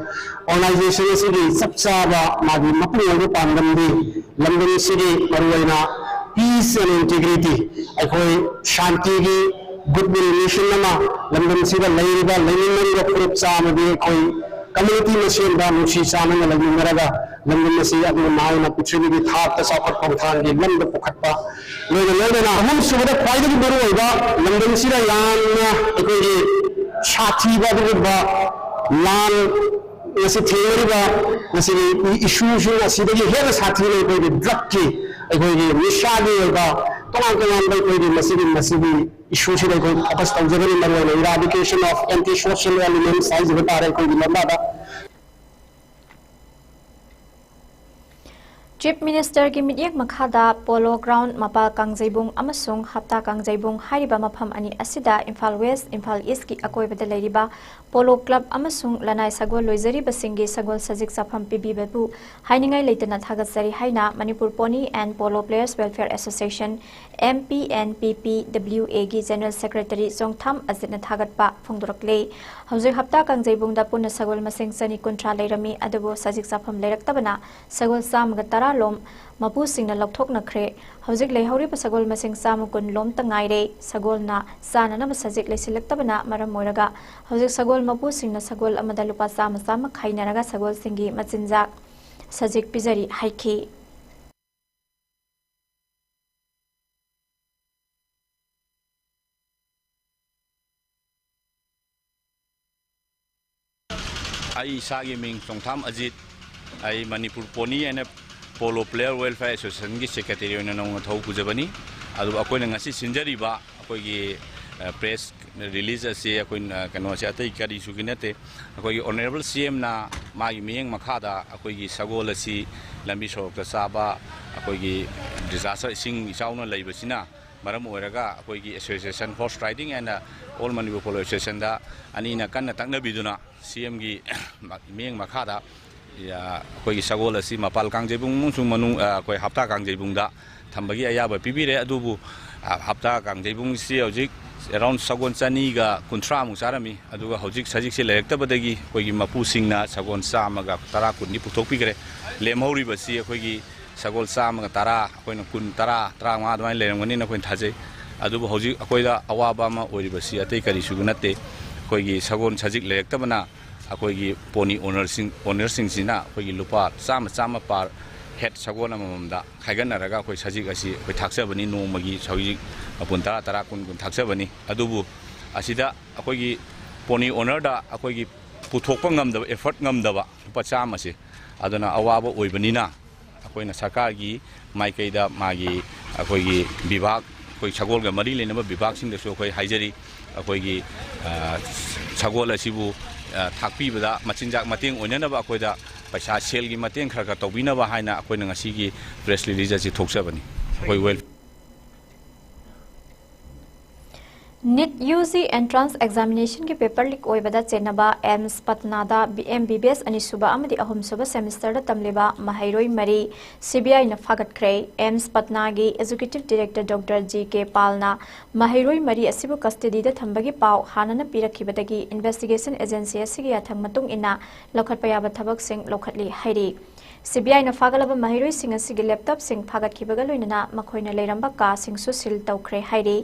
organization ꯑꯁꯤꯒꯤ ꯆꯞ ꯆꯥꯕ ꯃꯥꯒꯤ ꯃꯄꯨꯡ ꯑꯣꯏꯕ ꯄꯥꯟꯗꯝꯗꯤ ꯂꯝꯗꯝ ꯑꯁꯤꯒꯤ ꯃꯔꯨꯑꯣꯏꯅ peace and integrity, ꯑꯩꯈꯣꯏ ꯁꯥꯟꯇꯤꯒꯤ good will mission ꯑꯃ, ꯂꯝꯗꯝ ꯑꯁꯤꯗ ꯂꯩꯔꯤꯕ, ꯂꯩꯃꯤꯟꯅꯔꯤꯕ ꯐꯨꯔꯨꯞ ꯆꯥꯝꯃꯗꯤ ꯑꯩꯈꯣꯏ community ꯃꯁꯦꯟꯗ ꯅꯨꯡꯁꯤ ꯆꯥꯟꯅꯅ ꯂꯩꯃꯤꯟꯅꯔꯒ ꯂꯝꯗꯝ ꯑꯁꯤ ꯑꯗꯨꯒ ꯃꯥꯏꯅ ꯄ꯭ꯔꯤꯊꯤꯕꯤꯒꯤ ꯊꯥꯛꯇ ꯆꯥꯎꯈꯠ ꯈꯣꯡꯊꯥꯡꯒꯤ ꯂꯝꯗ ꯄꯨꯈꯠꯄ, ꯂꯣꯏꯅ ꯂꯣꯏꯅꯅ ꯑꯍꯨꯝꯁꯨꯕꯗ ꯈ꯭ꯋꯥꯏꯗꯒꯤ ꯃꯔꯨꯑꯣꯏꯕ ꯂꯝꯗꯝꯁꯤꯗ ꯌꯥꯝꯅ ꯑꯩꯈꯣꯏꯒꯤ ꯁꯥꯊꯤꯕ ꯑꯗꯨꯒꯨꯝꯕ ꯂꯥꯟ ꯉꯁꯤ ꯊꯦꯡꯅꯔꯤꯕ ꯉꯁꯤꯒꯤ ꯏꯁꯨꯁꯤꯡ ꯑꯁꯤꯗꯒꯤ ꯍꯦꯟꯅ ꯁꯥꯊꯤꯅ ꯑꯩꯈꯣꯏꯒꯤ drugꯀꯤ, ꯑꯩꯈꯣꯏꯒꯤ ꯅꯤꯁꯥꯒꯤ ꯑꯣꯏꯕ ꯇꯣꯉꯥꯟ ꯇꯣꯉꯥꯟꯕ ꯑꯩꯈꯣꯏꯒꯤ ꯃꯁꯤꯒꯤ, ꯃꯁꯤꯒꯤ issueꯁꯤꯗ ꯑꯩꯈꯣꯏ focus ꯇꯧꯖꯒꯅꯤ꯫ ꯃꯔꯨꯑꯣꯏꯅ eradication of anti-social elements ꯍꯥꯏꯖꯕ ꯇꯥꯔꯦ ꯑꯩꯈꯣꯏꯒꯤ ꯂꯝꯕꯥꯗ꯫ Chief Ministerꯒꯤ ꯃꯤꯠꯌꯦꯡ ꯃꯈꯥꯗ Polo Ground, ꯃꯄꯥꯜ ꯀꯥꯡꯖꯩꯕꯨꯡ ꯑꯃꯁꯨꯡ ꯍꯞꯇꯥ ꯀꯥꯡꯖꯩꯕꯨꯡ ꯍꯥꯏꯔꯤꯕ ꯃꯐꯝ ꯑꯅꯤ ꯑꯁꯤꯗ ꯏꯝꯐꯥꯜ West, ꯏꯝꯐꯥꯜ Eastꯀꯤ ꯑꯀꯣꯏꯕꯗ ꯂꯩꯔꯤꯕ Polo Club ꯑꯃꯁꯨꯡ ꯂꯅꯥꯏ ꯁꯒꯣꯜ ꯂꯣꯏꯖꯔꯤꯕꯁꯤꯡꯒꯤ ꯁꯒꯣꯜ ꯁꯖꯤꯛ ꯆꯥꯐꯝ ꯄꯤꯕꯤꯕꯕꯨ ꯍꯥꯏꯅꯤꯡꯉꯥꯏ ꯂꯩꯇꯅ ꯊꯥꯒꯠꯆꯔꯤ ꯍꯥꯏꯅ Manipur Pony and Polo Players Welfare Association, M P N P P W ꯑꯦꯒꯤ ꯖꯦꯅꯔꯦꯜ ꯁꯦꯀ꯭ꯔꯦꯇꯔꯤ ꯆꯣꯡꯊꯥꯝ ꯑꯖꯤꯠꯅ ꯊꯥꯒꯠꯄ ꯐꯣꯡꯗꯣꯔꯛꯂꯤ꯫ ꯍꯧꯖꯤꯛ ꯍꯞꯇꯥ ꯀꯥꯡꯖꯩꯕꯨꯡꯗ ꯄꯨꯟꯅ ꯁꯒꯣꯜ ꯃꯁꯤꯡ ꯆꯅꯤ ꯀꯨꯟꯊ꯭ꯔꯥ ꯂꯩꯔꯝꯃꯤ, ꯑꯗꯨꯕꯨ ꯁꯖꯤꯛ ꯆꯥꯐꯝ ꯂꯩꯔꯛꯇꯕꯅ ꯁꯒꯣꯜ ꯆꯥꯝꯃꯒ ꯇꯔꯥ ꯂꯣꯝ ꯃꯄꯨꯁꯤꯡꯅ ꯂꯧꯊꯣꯛꯅꯈ꯭ꯔꯦ꯫ ꯍꯧꯖꯤꯛ ꯂꯩꯍꯧꯔꯤꯕ ꯁꯒꯣꯜ ꯃꯁꯤꯡ ꯆꯥꯝꯃ ꯀꯨꯟ ꯂꯣꯝꯇ ꯉꯥꯏꯔꯦ꯫ ꯁꯒꯣꯜꯅ ꯆꯥꯅꯅꯕ ꯁꯖꯤꯛ ꯂꯩꯁꯤꯜꯂꯛꯇꯕꯅ ꯃꯔꯝ ꯑꯣꯏꯔꯒ ꯍꯧꯖꯤꯛ ꯁꯒꯣꯜ ꯃꯄꯨꯁꯤꯡꯅ ꯁꯒꯣꯜ ꯑꯃꯗ ꯂꯨꯄꯥ ꯆꯥꯝꯃ ꯆꯥꯝꯃ ꯈꯥꯏꯅꯔꯒ ꯁꯒꯣꯜꯁꯤꯡꯒꯤ ꯃꯆꯤꯟꯖꯥꯛ ꯁꯖꯤꯛ ꯄꯤꯖꯔꯤ ꯍꯥꯏꯈꯤ꯫ ꯑꯩ ꯏꯁꯥꯒꯤ ꯃꯤꯡ ꯆꯣꯡꯊꯥꯝ ꯑꯖꯤꯠ, ꯑꯩ Manipur pony and F polo player welfare ꯑꯦꯁꯣꯁꯤꯌꯦꯁꯟꯒꯤ ꯁꯦꯀ꯭ꯔꯦꯇꯔꯤ ꯑꯣꯏꯅ ꯅꯧꯅ ꯊꯧ ꯄꯨꯖꯕꯅꯤ꯫ ꯑꯗꯨꯒ ꯑꯩꯈꯣꯏꯅ ꯉꯁꯤ ꯁꯤꯟꯖꯔꯤꯕ ꯑꯩꯈꯣꯏꯒꯤ, ꯑ, ꯄ꯭ꯔꯦꯁ ꯔꯤꯂꯤꯖ ꯑꯁꯤ ꯑꯩꯈꯣꯏꯅ, ꯀꯩꯅꯣꯁꯦ ꯑꯇꯩ ꯀꯔꯤꯁꯨꯒꯤ ꯅꯠꯇꯦ, ꯑꯩꯈꯣꯏꯒꯤ ꯑꯣꯅꯔꯦꯕꯜ ꯁꯤ ꯑꯦꯝꯅ ꯃꯥꯒꯤ ꯃꯤꯠꯌꯦꯡ ꯃꯈꯥꯗ ꯑꯩꯈꯣꯏꯒꯤ ꯁꯒꯣꯜ ꯑꯁꯤ ꯂꯝꯕꯤ ꯁꯣꯔꯣꯛꯇ ꯆꯥꯕ, ꯑꯩꯈꯣꯏꯒꯤ ꯗꯤꯖꯥꯁꯇꯔ ꯏꯁꯤꯡ ꯏꯆꯥꯎꯅ ꯂꯩꯕꯁꯤꯅ ꯃꯔꯝ ꯑꯣꯏꯔꯒ ꯑꯩꯈꯣꯏꯒꯤ association horse riding and all Manipur polo ꯑꯦꯁꯣꯁꯤꯌꯦꯁꯟꯗ ꯑꯅꯤꯅ ꯀꯟꯅ ꯇꯛꯅꯕꯤꯗꯨꯅ ꯁꯤ ꯑꯦꯝꯒꯤ ꯃꯤꯠꯌꯦꯡ ꯃꯈꯥꯗ, ꯑ, ꯑꯩꯈꯣꯏꯒꯤ ꯁꯒꯣꯜ ꯑꯁꯤ ꯃꯄꯥꯜ ꯀꯥꯡꯖꯩꯕꯨꯡ ꯑꯃꯁꯨꯡ ꯃꯅꯨꯡ, ꯑ, ꯑꯩꯈꯣꯏ ꯍꯞꯇꯥ ꯀꯥꯡꯖꯩꯕꯨꯡꯗ ꯊꯝꯕꯒꯤ ꯑꯌꯥꯕ ꯄꯤꯕꯤꯔꯦ꯫ ꯑꯗꯨꯕꯨ, ꯑ, ꯍꯞꯇꯥ ꯀꯥꯡꯖꯩꯕꯨꯡꯁꯤ ꯍꯧꯖꯤꯛ ꯑꯦꯔꯥꯎꯟ ꯁꯒꯣꯜ ꯆꯅꯤꯒ ꯀꯨꯟꯊ꯭ꯔꯥꯃꯨꯛ ꯆꯥꯔꯝꯃꯤ꯫ ꯑꯗꯨꯒ ꯍꯧꯖꯤꯛ ꯁꯖꯤꯛꯁꯦ ꯂꯩꯔꯛꯇꯕꯗꯒꯤ ꯑꯩꯈꯣꯏꯒꯤ ꯃꯄꯨꯁꯤꯡꯅ ꯁꯒꯣꯜ ꯆꯥꯝꯃꯒ ꯇꯔꯥ ꯀꯨꯟꯗꯤ ꯄꯨꯊꯣꯛꯄꯤꯈ꯭ꯔꯦ꯫ ꯂꯦꯝꯍꯧꯔꯤꯕꯁꯤ ꯑꯩꯈꯣꯏꯒꯤ ꯁꯒꯣꯜ ꯆꯥꯝꯃꯒ ꯇꯔꯥ, ꯑꯩꯈꯣꯏꯅ ꯀꯨꯟ, ꯇꯔꯥ, ꯇꯔꯥꯃꯉꯥ ꯑꯗꯨꯃꯥꯏꯅ ꯂꯩꯔꯝꯒꯅꯤꯅ ꯑꯩꯈꯣꯏꯅ ꯊꯥꯖꯩ꯫ ꯑꯗꯨꯕꯨ ꯍꯧꯖꯤꯛ ꯑꯩꯈꯣꯏꯗ ꯑꯋꯥꯕ ꯑꯃ ꯑꯣꯏꯔꯤꯕꯁꯤ ꯑꯇꯩ ꯀꯔꯤꯁꯨ ꯅꯠꯇꯦ, ꯑꯩꯈꯣꯏꯒꯤ ꯁꯒꯣꯜ ꯁꯖꯤꯛ ꯂꯩꯔꯛꯇꯕꯅ ꯑꯩꯈꯣꯏꯒꯤ ꯄꯣꯅꯤ ꯑꯣꯅꯔꯁꯤꯡ, ꯑꯣꯅꯔꯁꯤꯡꯁꯤꯅ ꯑꯩꯈꯣꯏꯒꯤ ꯂꯨꯄꯥ ꯆꯥꯝꯃ ꯆꯥꯝꯃ ꯄꯥꯔ ꯍꯦꯠ ꯁꯒꯣꯜ ꯑꯃꯃꯝꯗ ꯈꯥꯏꯒꯠꯅꯔꯒ ꯑꯩꯈꯣꯏ ꯁꯖꯤꯛ ꯑꯁꯤ ꯑꯩꯈꯣꯏ ꯊꯥꯛꯆꯕꯅꯤ꯫ ꯅꯣꯡꯃꯒꯤ ꯁꯖꯤꯛ ꯃꯄꯨꯟ ꯇꯔꯥ, ꯇꯔꯥ, ꯀꯨꯟ, ꯀꯨꯟ ꯊꯥꯛꯆꯕꯅꯤ꯫ ꯑꯗꯨꯕꯨ ꯑꯁꯤꯗ ꯑꯩꯈꯣꯏꯒꯤ ꯄꯣꯅꯤ ꯑꯣꯅꯔꯗ ꯑꯩꯈꯣꯏꯒꯤ ꯄꯨꯊꯣꯛꯄ ꯉꯝꯗꯕ, ꯑꯦꯐꯣꯔꯠ ꯉꯝꯗꯕ ꯂꯨꯄꯥ ꯆꯥꯝꯃꯁꯦ, ꯑꯗꯨꯅ ꯑꯋꯥꯕ ꯑꯣꯏꯕꯅꯤꯅ ꯑꯩꯈꯣꯏꯅ ꯁꯔꯀꯥꯔꯒꯤ ꯃꯥꯏꯀꯩꯗ ꯃꯥꯒꯤ ꯑꯩꯈꯣꯏꯒꯤ ꯕꯤꯚꯥꯒ, ꯑꯩꯈꯣꯏ ꯁꯒꯣꯜꯒ ꯃꯔꯤ ꯂꯩꯅꯕ ꯕꯤꯚꯥꯒꯁꯤꯡꯗꯁꯨ ꯑꯩꯈꯣꯏ ꯍꯥꯏꯖꯔꯤ, ꯑꯩꯈꯣꯏꯒꯤ, ꯑ, ꯁꯒꯣꯜ ꯑꯁꯤꯕꯨ, ꯑ, ꯊꯥꯛꯄꯤꯕꯗ ꯃꯆꯤꯟꯖꯥꯛ ꯃꯇꯦꯡ ꯑꯣꯏꯅꯅꯕ ꯑꯩꯈꯣꯏꯗ ꯄꯩꯁꯥ, ꯁꯦꯜꯒꯤ ꯃꯇꯦꯡ ꯈꯔ ꯈꯔ ꯇꯧꯕꯤꯅꯕ ꯍꯥꯏꯅ ꯑꯩꯈꯣꯏꯅ ꯉꯁꯤꯒꯤ ꯄ꯭ꯔꯦꯁ ꯔꯤꯂꯤꯖ ꯑꯁꯤ ꯊꯣꯛꯆꯕꯅꯤ꯫ ꯑꯩꯈꯣꯏ well NEET UG entrance examination ꯒꯤ paper leak ꯑꯣꯏꯕꯗ ꯆꯦꯟꯅꯕ AIIMS ꯄꯠꯅꯥꯗ ꯕꯤ-, MBBS ꯑꯅꯤꯁꯨꯕ ꯑꯃꯗꯤ ꯑꯍꯨꯝꯁꯨꯕ semester ꯗ ꯇꯝꯂꯤꯕ ꯃꯍꯩꯔꯣꯏ ꯃꯔꯤ CBIꯅ ꯐꯥꯒꯠꯈ꯭ꯔꯦ꯫ AIIMS ꯄꯠꯅꯥꯒꯤ Executive Director Doctor G K ꯄꯥꯜꯅ ꯃꯍꯩꯔꯣꯏ ꯃꯔꯤ ꯑꯁꯤꯕꯨ custody ꯗ ꯊꯝꯕꯒꯤ ꯄꯥꯎ ꯍꯥꯟꯅꯅ ꯄꯤꯔꯛꯈꯤꯕꯗꯒꯤ investigation agency ꯑꯁꯤꯒꯤ ꯌꯥꯊꯪ ꯃꯇꯨꯡ ꯏꯟꯅ ꯂꯧꯈꯠꯄ ꯌꯥꯕ ꯊꯕꯛꯁꯤꯡ ꯂꯧꯈꯠꯂꯤ ꯍꯥꯏꯔꯤ꯫ CBIꯅ ꯐꯥꯒꯠꯂꯕ ꯃꯍꯩꯔꯣꯏꯁꯤꯡ ꯑꯁꯤꯒꯤ laptopꯁꯤꯡ ꯐꯥꯒꯠꯈꯤꯕꯒ ꯂꯣꯏꯅꯅ ꯃꯈꯣꯏꯅ ꯂꯩꯔꯝꯕ ꯀꯥꯁꯤꯡꯁꯨ seal ꯇꯧꯈ꯭ꯔꯦ ꯍꯥꯏꯔꯤ꯫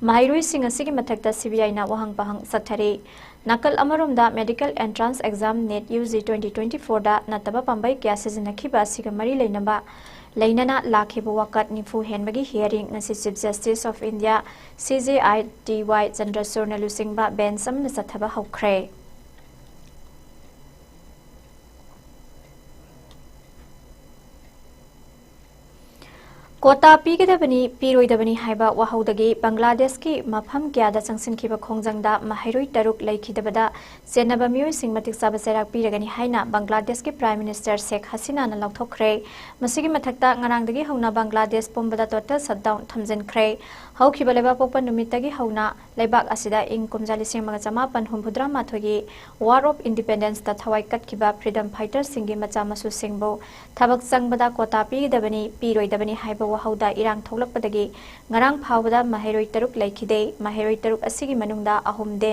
ꯃꯍꯩꯔꯣꯏꯁꯤꯡ ꯑꯁꯤꯒꯤ ꯃꯊꯛꯇ CBIꯅ ꯋꯥꯍꯪ ꯄꯥꯍꯪ ꯆꯠꯊꯔꯤ꯫ ꯅꯥꯀꯜ ꯑꯃꯔꯣꯝꯗ, medical entrance exam NEET UG twenty twenty-four ꯗ ꯅꯠꯇꯕ ꯄꯥꯝꯕꯩ ꯀꯌꯥ ꯁꯤꯖꯤꯟꯅꯈꯤꯕ ꯑꯁꯤꯒ ꯃꯔꯤ ꯂꯩꯅꯕ, ꯂꯩꯅꯅ ꯂꯥꯛꯈꯤꯕ ꯋꯥꯀꯠ ꯅꯤꯐꯨ ꯍꯦꯟꯕꯒꯤ hearing ꯉꯁꯤ Chief Justice of India, CJI T Y ꯆꯟꯗ꯭ꯔꯆꯨꯗꯅ ꯂꯨꯆꯤꯡꯕ bench ꯑꯃꯅ ꯆꯠꯊꯕ ꯍꯧꯈ꯭ꯔꯦ꯫ ꯀꯣꯇꯥ ꯄꯤꯒꯗꯕꯅꯤ, ꯄꯤꯔꯣꯏꯗꯕꯅꯤ ꯍꯥꯏꯕ ꯋꯥꯍꯧꯗꯒꯤ ꯕꯪꯒ꯭ꯂꯥꯗꯦꯁꯀꯤ ꯃꯐꯝ ꯀꯌꯥꯗ ꯆꯪꯁꯤꯟꯈꯤꯕ ꯈꯣꯡꯖꯪꯗ ꯃꯍꯩꯔꯣꯏ ꯇꯔꯨꯛ ꯂꯩꯈꯤꯗꯕꯗ ꯆꯦꯟꯅꯕ ꯃꯤꯑꯣꯏꯁꯤꯡ ꯃꯇꯤꯛ ꯆꯥꯕ ꯆꯩꯔꯥꯛ ꯄꯤꯔꯒꯅꯤ ꯍꯥꯏꯅ ꯕꯪꯒ꯭ꯂꯥꯗꯦꯁꯀꯤ Prime Minister ꯁꯦꯈ ꯍꯁꯤꯅꯥꯅ ꯂꯥꯎꯊꯣꯛꯈ꯭ꯔꯦ꯫ ꯃꯁꯤꯒꯤ ꯃꯊꯛꯇ, ꯉꯔꯥꯡꯗꯒꯤ ꯍꯧꯅ ꯕꯪꯒ꯭ꯂꯥꯗꯦꯁ ꯄꯨꯝꯕꯗ total shutdown ꯊꯝꯖꯤꯟꯈ꯭ꯔꯦ꯫ ꯍꯧꯈꯤꯕ ꯂꯩꯕꯥꯛꯄꯣꯛꯄ ꯅꯨꯃꯤꯠꯇꯒꯤ ꯍꯧꯅ ꯂꯩꯕꯥꯛ ꯑꯁꯤꯗ ꯏꯪ ꯀꯨꯝꯖꯥ ꯂꯤꯁꯤꯡ ꯑꯃꯒ ꯆꯃꯥꯄꯟ ꯍꯨꯝꯐꯨꯇꯔꯥ ꯃꯥꯊꯣꯏꯒꯤ War of Independence ꯇ ꯊꯋꯥꯏ ꯀꯠꯈꯤꯕ freedom fighter ꯁꯤꯡꯒꯤ ꯃꯆꯥ ꯃꯁꯨꯁꯤꯡꯕꯨ ꯊꯕꯛ ꯆꯪꯕꯗ ꯀꯣꯇꯥ ꯄꯤꯒꯗꯕꯅꯤ, ꯄꯤꯔꯣꯏꯗꯕꯅꯤ ꯍꯥꯏꯕ ꯋꯥꯍꯧꯗ ꯏꯔꯥꯡ ꯊꯣꯛꯂꯛꯄꯗꯒꯤ ꯉꯔꯥꯡ ꯐꯥꯎꯕꯗ ꯃꯍꯩꯔꯣꯏ ꯇꯔꯨꯛ ꯂꯩꯈꯤꯗꯦ꯫ ꯃꯍꯩꯔꯣꯏ ꯇꯔꯨꯛ ꯑꯁꯤꯒꯤ ꯃꯅꯨꯡꯗ ꯑꯍꯨꯝꯗꯤ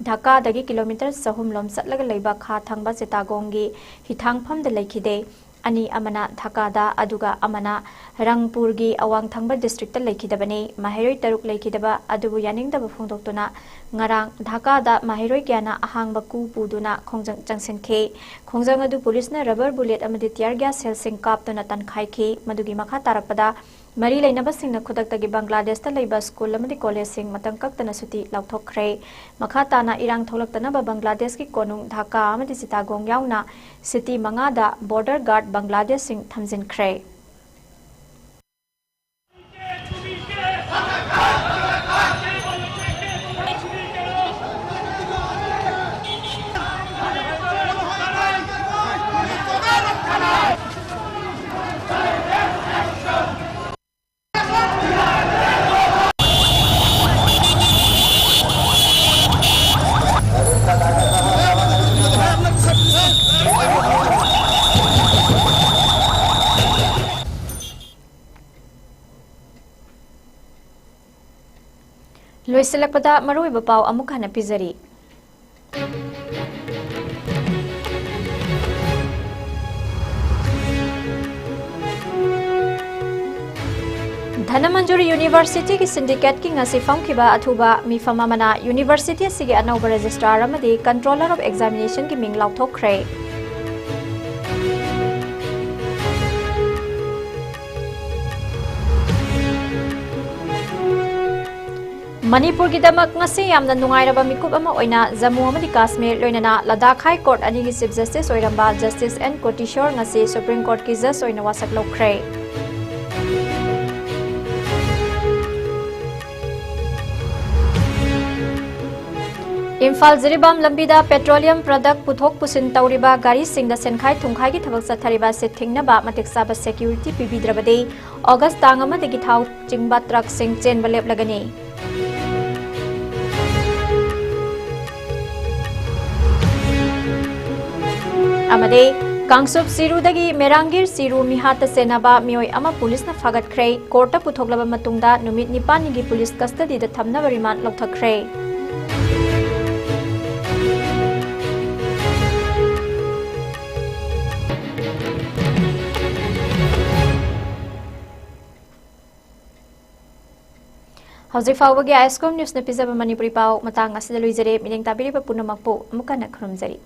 ꯙꯥꯀꯥꯗꯒꯤ kilometre ꯆꯍꯨꯝ ꯂꯣꯝ ꯆꯠꯂꯒ ꯂꯩꯕ ꯈꯥ ꯊꯪꯕ ꯆꯤꯇꯥꯒꯣꯡꯒꯤ ꯍꯤꯊꯥꯡꯐꯝꯗ ꯂꯩꯈꯤꯗꯦ꯫ ꯑꯅꯤ ꯑꯃꯅ ꯙꯥꯀꯥꯗ, ꯑꯗꯨꯒ ꯑꯃꯅ ꯔꯪꯄꯨꯔꯒꯤ ꯑꯋꯥꯡ ꯊꯪꯕ district ꯇ ꯂꯩꯈꯤꯗꯕꯅꯤ꯫ ꯃꯍꯩꯔꯣꯏ ꯇꯔꯨꯛ ꯂꯩꯈꯤꯗꯕ ꯑꯗꯨꯕꯨ ꯌꯥꯅꯤꯡꯗꯕ ꯐꯣꯡꯗꯣꯛꯇꯨꯅ ꯉꯔꯥꯡ ꯙꯥꯀꯥꯗ ꯃꯍꯩꯔꯣꯏ ꯀꯌꯥꯅ ꯑꯍꯥꯡꯕ ꯀꯨ ꯄꯨꯗꯨꯅ ꯈꯣꯡꯖꯪ ꯆꯪꯁꯤꯟꯈꯤ꯫ ꯈꯣꯡꯖꯪ ꯑꯗꯨ ꯄꯨꯂꯤꯁꯅ rubber bullet ꯑꯃꯗꯤ tear gas shell ꯁꯤꯡ ꯀꯥꯞꯇꯨꯅ ꯇꯟꯈꯥꯏꯈꯤ꯫ ꯃꯗꯨꯒꯤ ꯃꯈꯥ ꯇꯥꯔꯛꯄꯗ ꯃꯔꯤ ꯂꯩꯅꯕꯁꯤꯡꯅ ꯈꯨꯗꯛꯇꯒꯤ ꯕꯪꯒ꯭ꯂꯥꯗꯦꯁꯇ ꯂꯩꯕ school ꯑꯃꯗꯤ college ꯁꯤꯡ ꯃꯇꯝ ꯀꯛꯇꯅ ꯁꯨꯇꯤ ꯂꯥꯎꯊꯣꯛꯈ꯭ꯔꯦ꯫ ꯃꯈꯥ ꯇꯥꯅ ꯏꯔꯥꯡ ꯊꯣꯛꯂꯛꯇꯅꯕ ꯕꯪꯒ꯭ꯂꯥꯗꯦꯁꯀꯤ ꯀꯣꯅꯨꯡ ꯙꯥꯀꯥ ꯑꯃꯗꯤ ꯆꯤꯇꯥꯒꯣꯡ ꯌꯥꯎꯅ city ꯃꯉꯥꯗ border guard ꯕꯪꯒ꯭ꯂꯥꯗꯦꯁꯁꯤꯡ ꯊꯝꯖꯤꯟꯈ꯭ꯔꯦ꯫ ꯂꯣꯏꯁꯤꯜꯂꯛꯄꯗ ꯃꯔꯨꯑꯣꯏꯕ ꯄꯥꯎ ꯑꯃꯨꯛ ꯍꯟꯅ ꯄꯤꯖꯔꯤ꯫ ꯙꯅꯃꯟꯖꯨꯔꯤ ꯌꯨꯅꯤꯚꯔꯁꯤꯇꯤꯒꯤ ꯁꯤꯟꯗꯤꯀꯦꯠꯀꯤ ꯉꯁꯤ ꯐꯝꯈꯤꯕ ꯑꯊꯨꯕ ꯃꯤꯐꯝ ꯑꯃꯅ ꯌꯨꯅꯤꯚꯔꯁꯤꯇꯤ ꯑꯁꯤꯒꯤ ꯑꯅꯧꯕ ꯔꯦꯖꯤꯁꯇ꯭ꯔꯥꯔ ꯑꯃꯗꯤ ꯀꯟꯇ꯭ꯔꯣꯂꯔ ꯑꯣꯐ ꯑꯦꯛꯖꯥꯃꯤꯅꯦꯁꯟꯒꯤ ꯃꯤꯡ ꯂꯥꯎꯊꯣꯛꯈ꯭ꯔꯦ꯫ ꯃꯅꯤꯄꯨꯔꯒꯤꯗꯃꯛ ꯉꯁꯤ ꯌꯥꯝꯅ ꯅꯨꯡꯉꯥꯏꯔꯕ ꯃꯤꯀꯨꯞ ꯑꯃ ꯑꯣꯏꯅ ꯖꯝꯃꯨ ꯑꯃꯗꯤ ꯀꯥꯁꯃꯤꯔ, ꯂꯣꯏꯅꯅ ꯂꯗꯥꯈ ꯍꯥꯏ ꯀꯣꯔꯠ ꯑꯅꯤꯒꯤ ꯆꯤꯐ ꯖꯁꯇꯤꯁ ꯑꯣꯏꯔꯝꯕ ꯖꯁꯇꯤꯁ ꯑꯦꯟ ꯀꯣꯇꯤꯁꯣꯔ ꯉꯁꯤ ꯁꯨꯄ꯭ꯔꯤꯝ ꯀꯣꯔꯠꯀꯤ ꯖꯖ ꯑꯣꯏꯅ ꯋꯥꯁꯛ ꯂꯧꯈ꯭ꯔꯦ꯫ ꯏꯝꯐꯥꯜ ꯖꯤꯔꯤꯕꯥꯝ ꯂꯝꯕꯤꯗ ꯄꯦꯇ꯭ꯔꯣꯂꯤꯌꯝ ꯄ꯭ꯔꯗꯛ ꯄꯨꯊꯣꯛ ꯄꯨꯁꯤꯟ ꯇꯧꯔꯤꯕ ꯒꯥꯔꯤꯁꯤꯡꯗ ꯁꯦꯟꯈꯥꯏ ꯊꯨꯝꯈꯥꯏꯒꯤ ꯊꯕꯛ ꯆꯠꯊꯔꯤꯕ ꯑꯁꯤ ꯊꯤꯡꯅꯕ ꯃꯇꯤꯛ ꯆꯥꯕ ꯁꯦꯀ꯭ꯌꯨꯔꯤꯇꯤ ꯄꯤꯕꯤꯗ꯭ꯔꯕꯗꯤ ꯑꯣꯒꯁ ꯇꯥꯡ ꯑꯃꯗꯒꯤ ꯊꯥꯎ ꯆꯤꯡꯕ ꯇ꯭ꯔꯛꯁꯤꯡ ꯆꯦꯟꯕ ꯂꯦꯞꯂꯒꯅꯤ꯫ ꯑꯃꯗꯤ ꯀꯥꯡꯆꯨꯞ ꯆꯤꯔꯨꯗꯒꯤ ꯃꯦꯔꯥꯡꯒꯤꯔ ꯆꯤꯔꯨ ꯃꯤꯍꯥꯠꯇ ꯆꯦꯟꯅꯕ ꯃꯤꯑꯣꯏ ꯑꯃ ꯄꯨꯂꯤꯁꯅ ꯐꯥꯒꯠꯈ꯭ꯔꯦ꯫ ꯀꯣꯔꯠꯇ ꯄꯨꯊꯣꯛꯂꯕ ꯃꯇꯨꯡꯗ ꯅꯨꯃꯤꯠ ꯅꯤꯄꯥꯟꯅꯤꯒꯤ ꯄꯨꯂꯤꯁ ꯀꯁꯇꯗꯤꯗ ꯊꯝꯅꯕ ꯔꯤꯃꯥꯟꯗ ꯂꯧꯊꯈ꯭ꯔꯦ꯫ ꯍꯧꯖꯤꯛ ꯐꯥꯎꯕꯒꯤ ꯑꯥꯏ ꯑꯦꯁ ꯀꯣꯝ ꯅ꯭ꯌꯨꯁꯅ ꯄꯤꯖꯕ ꯃꯅꯤꯄꯨꯔꯤ ꯄꯥꯎ ꯃꯇꯥꯡ ꯑꯁꯤꯗ ꯂꯣꯏꯖꯔꯦ꯫ ꯃꯤꯠꯌꯦꯡ ꯇꯥꯕꯤꯔꯤꯕ ꯄꯨꯝꯅꯃꯛꯄꯨ ꯑꯃꯨꯛ ꯍꯟꯅ ꯈꯨꯔꯨꯝꯖꯔꯤ꯫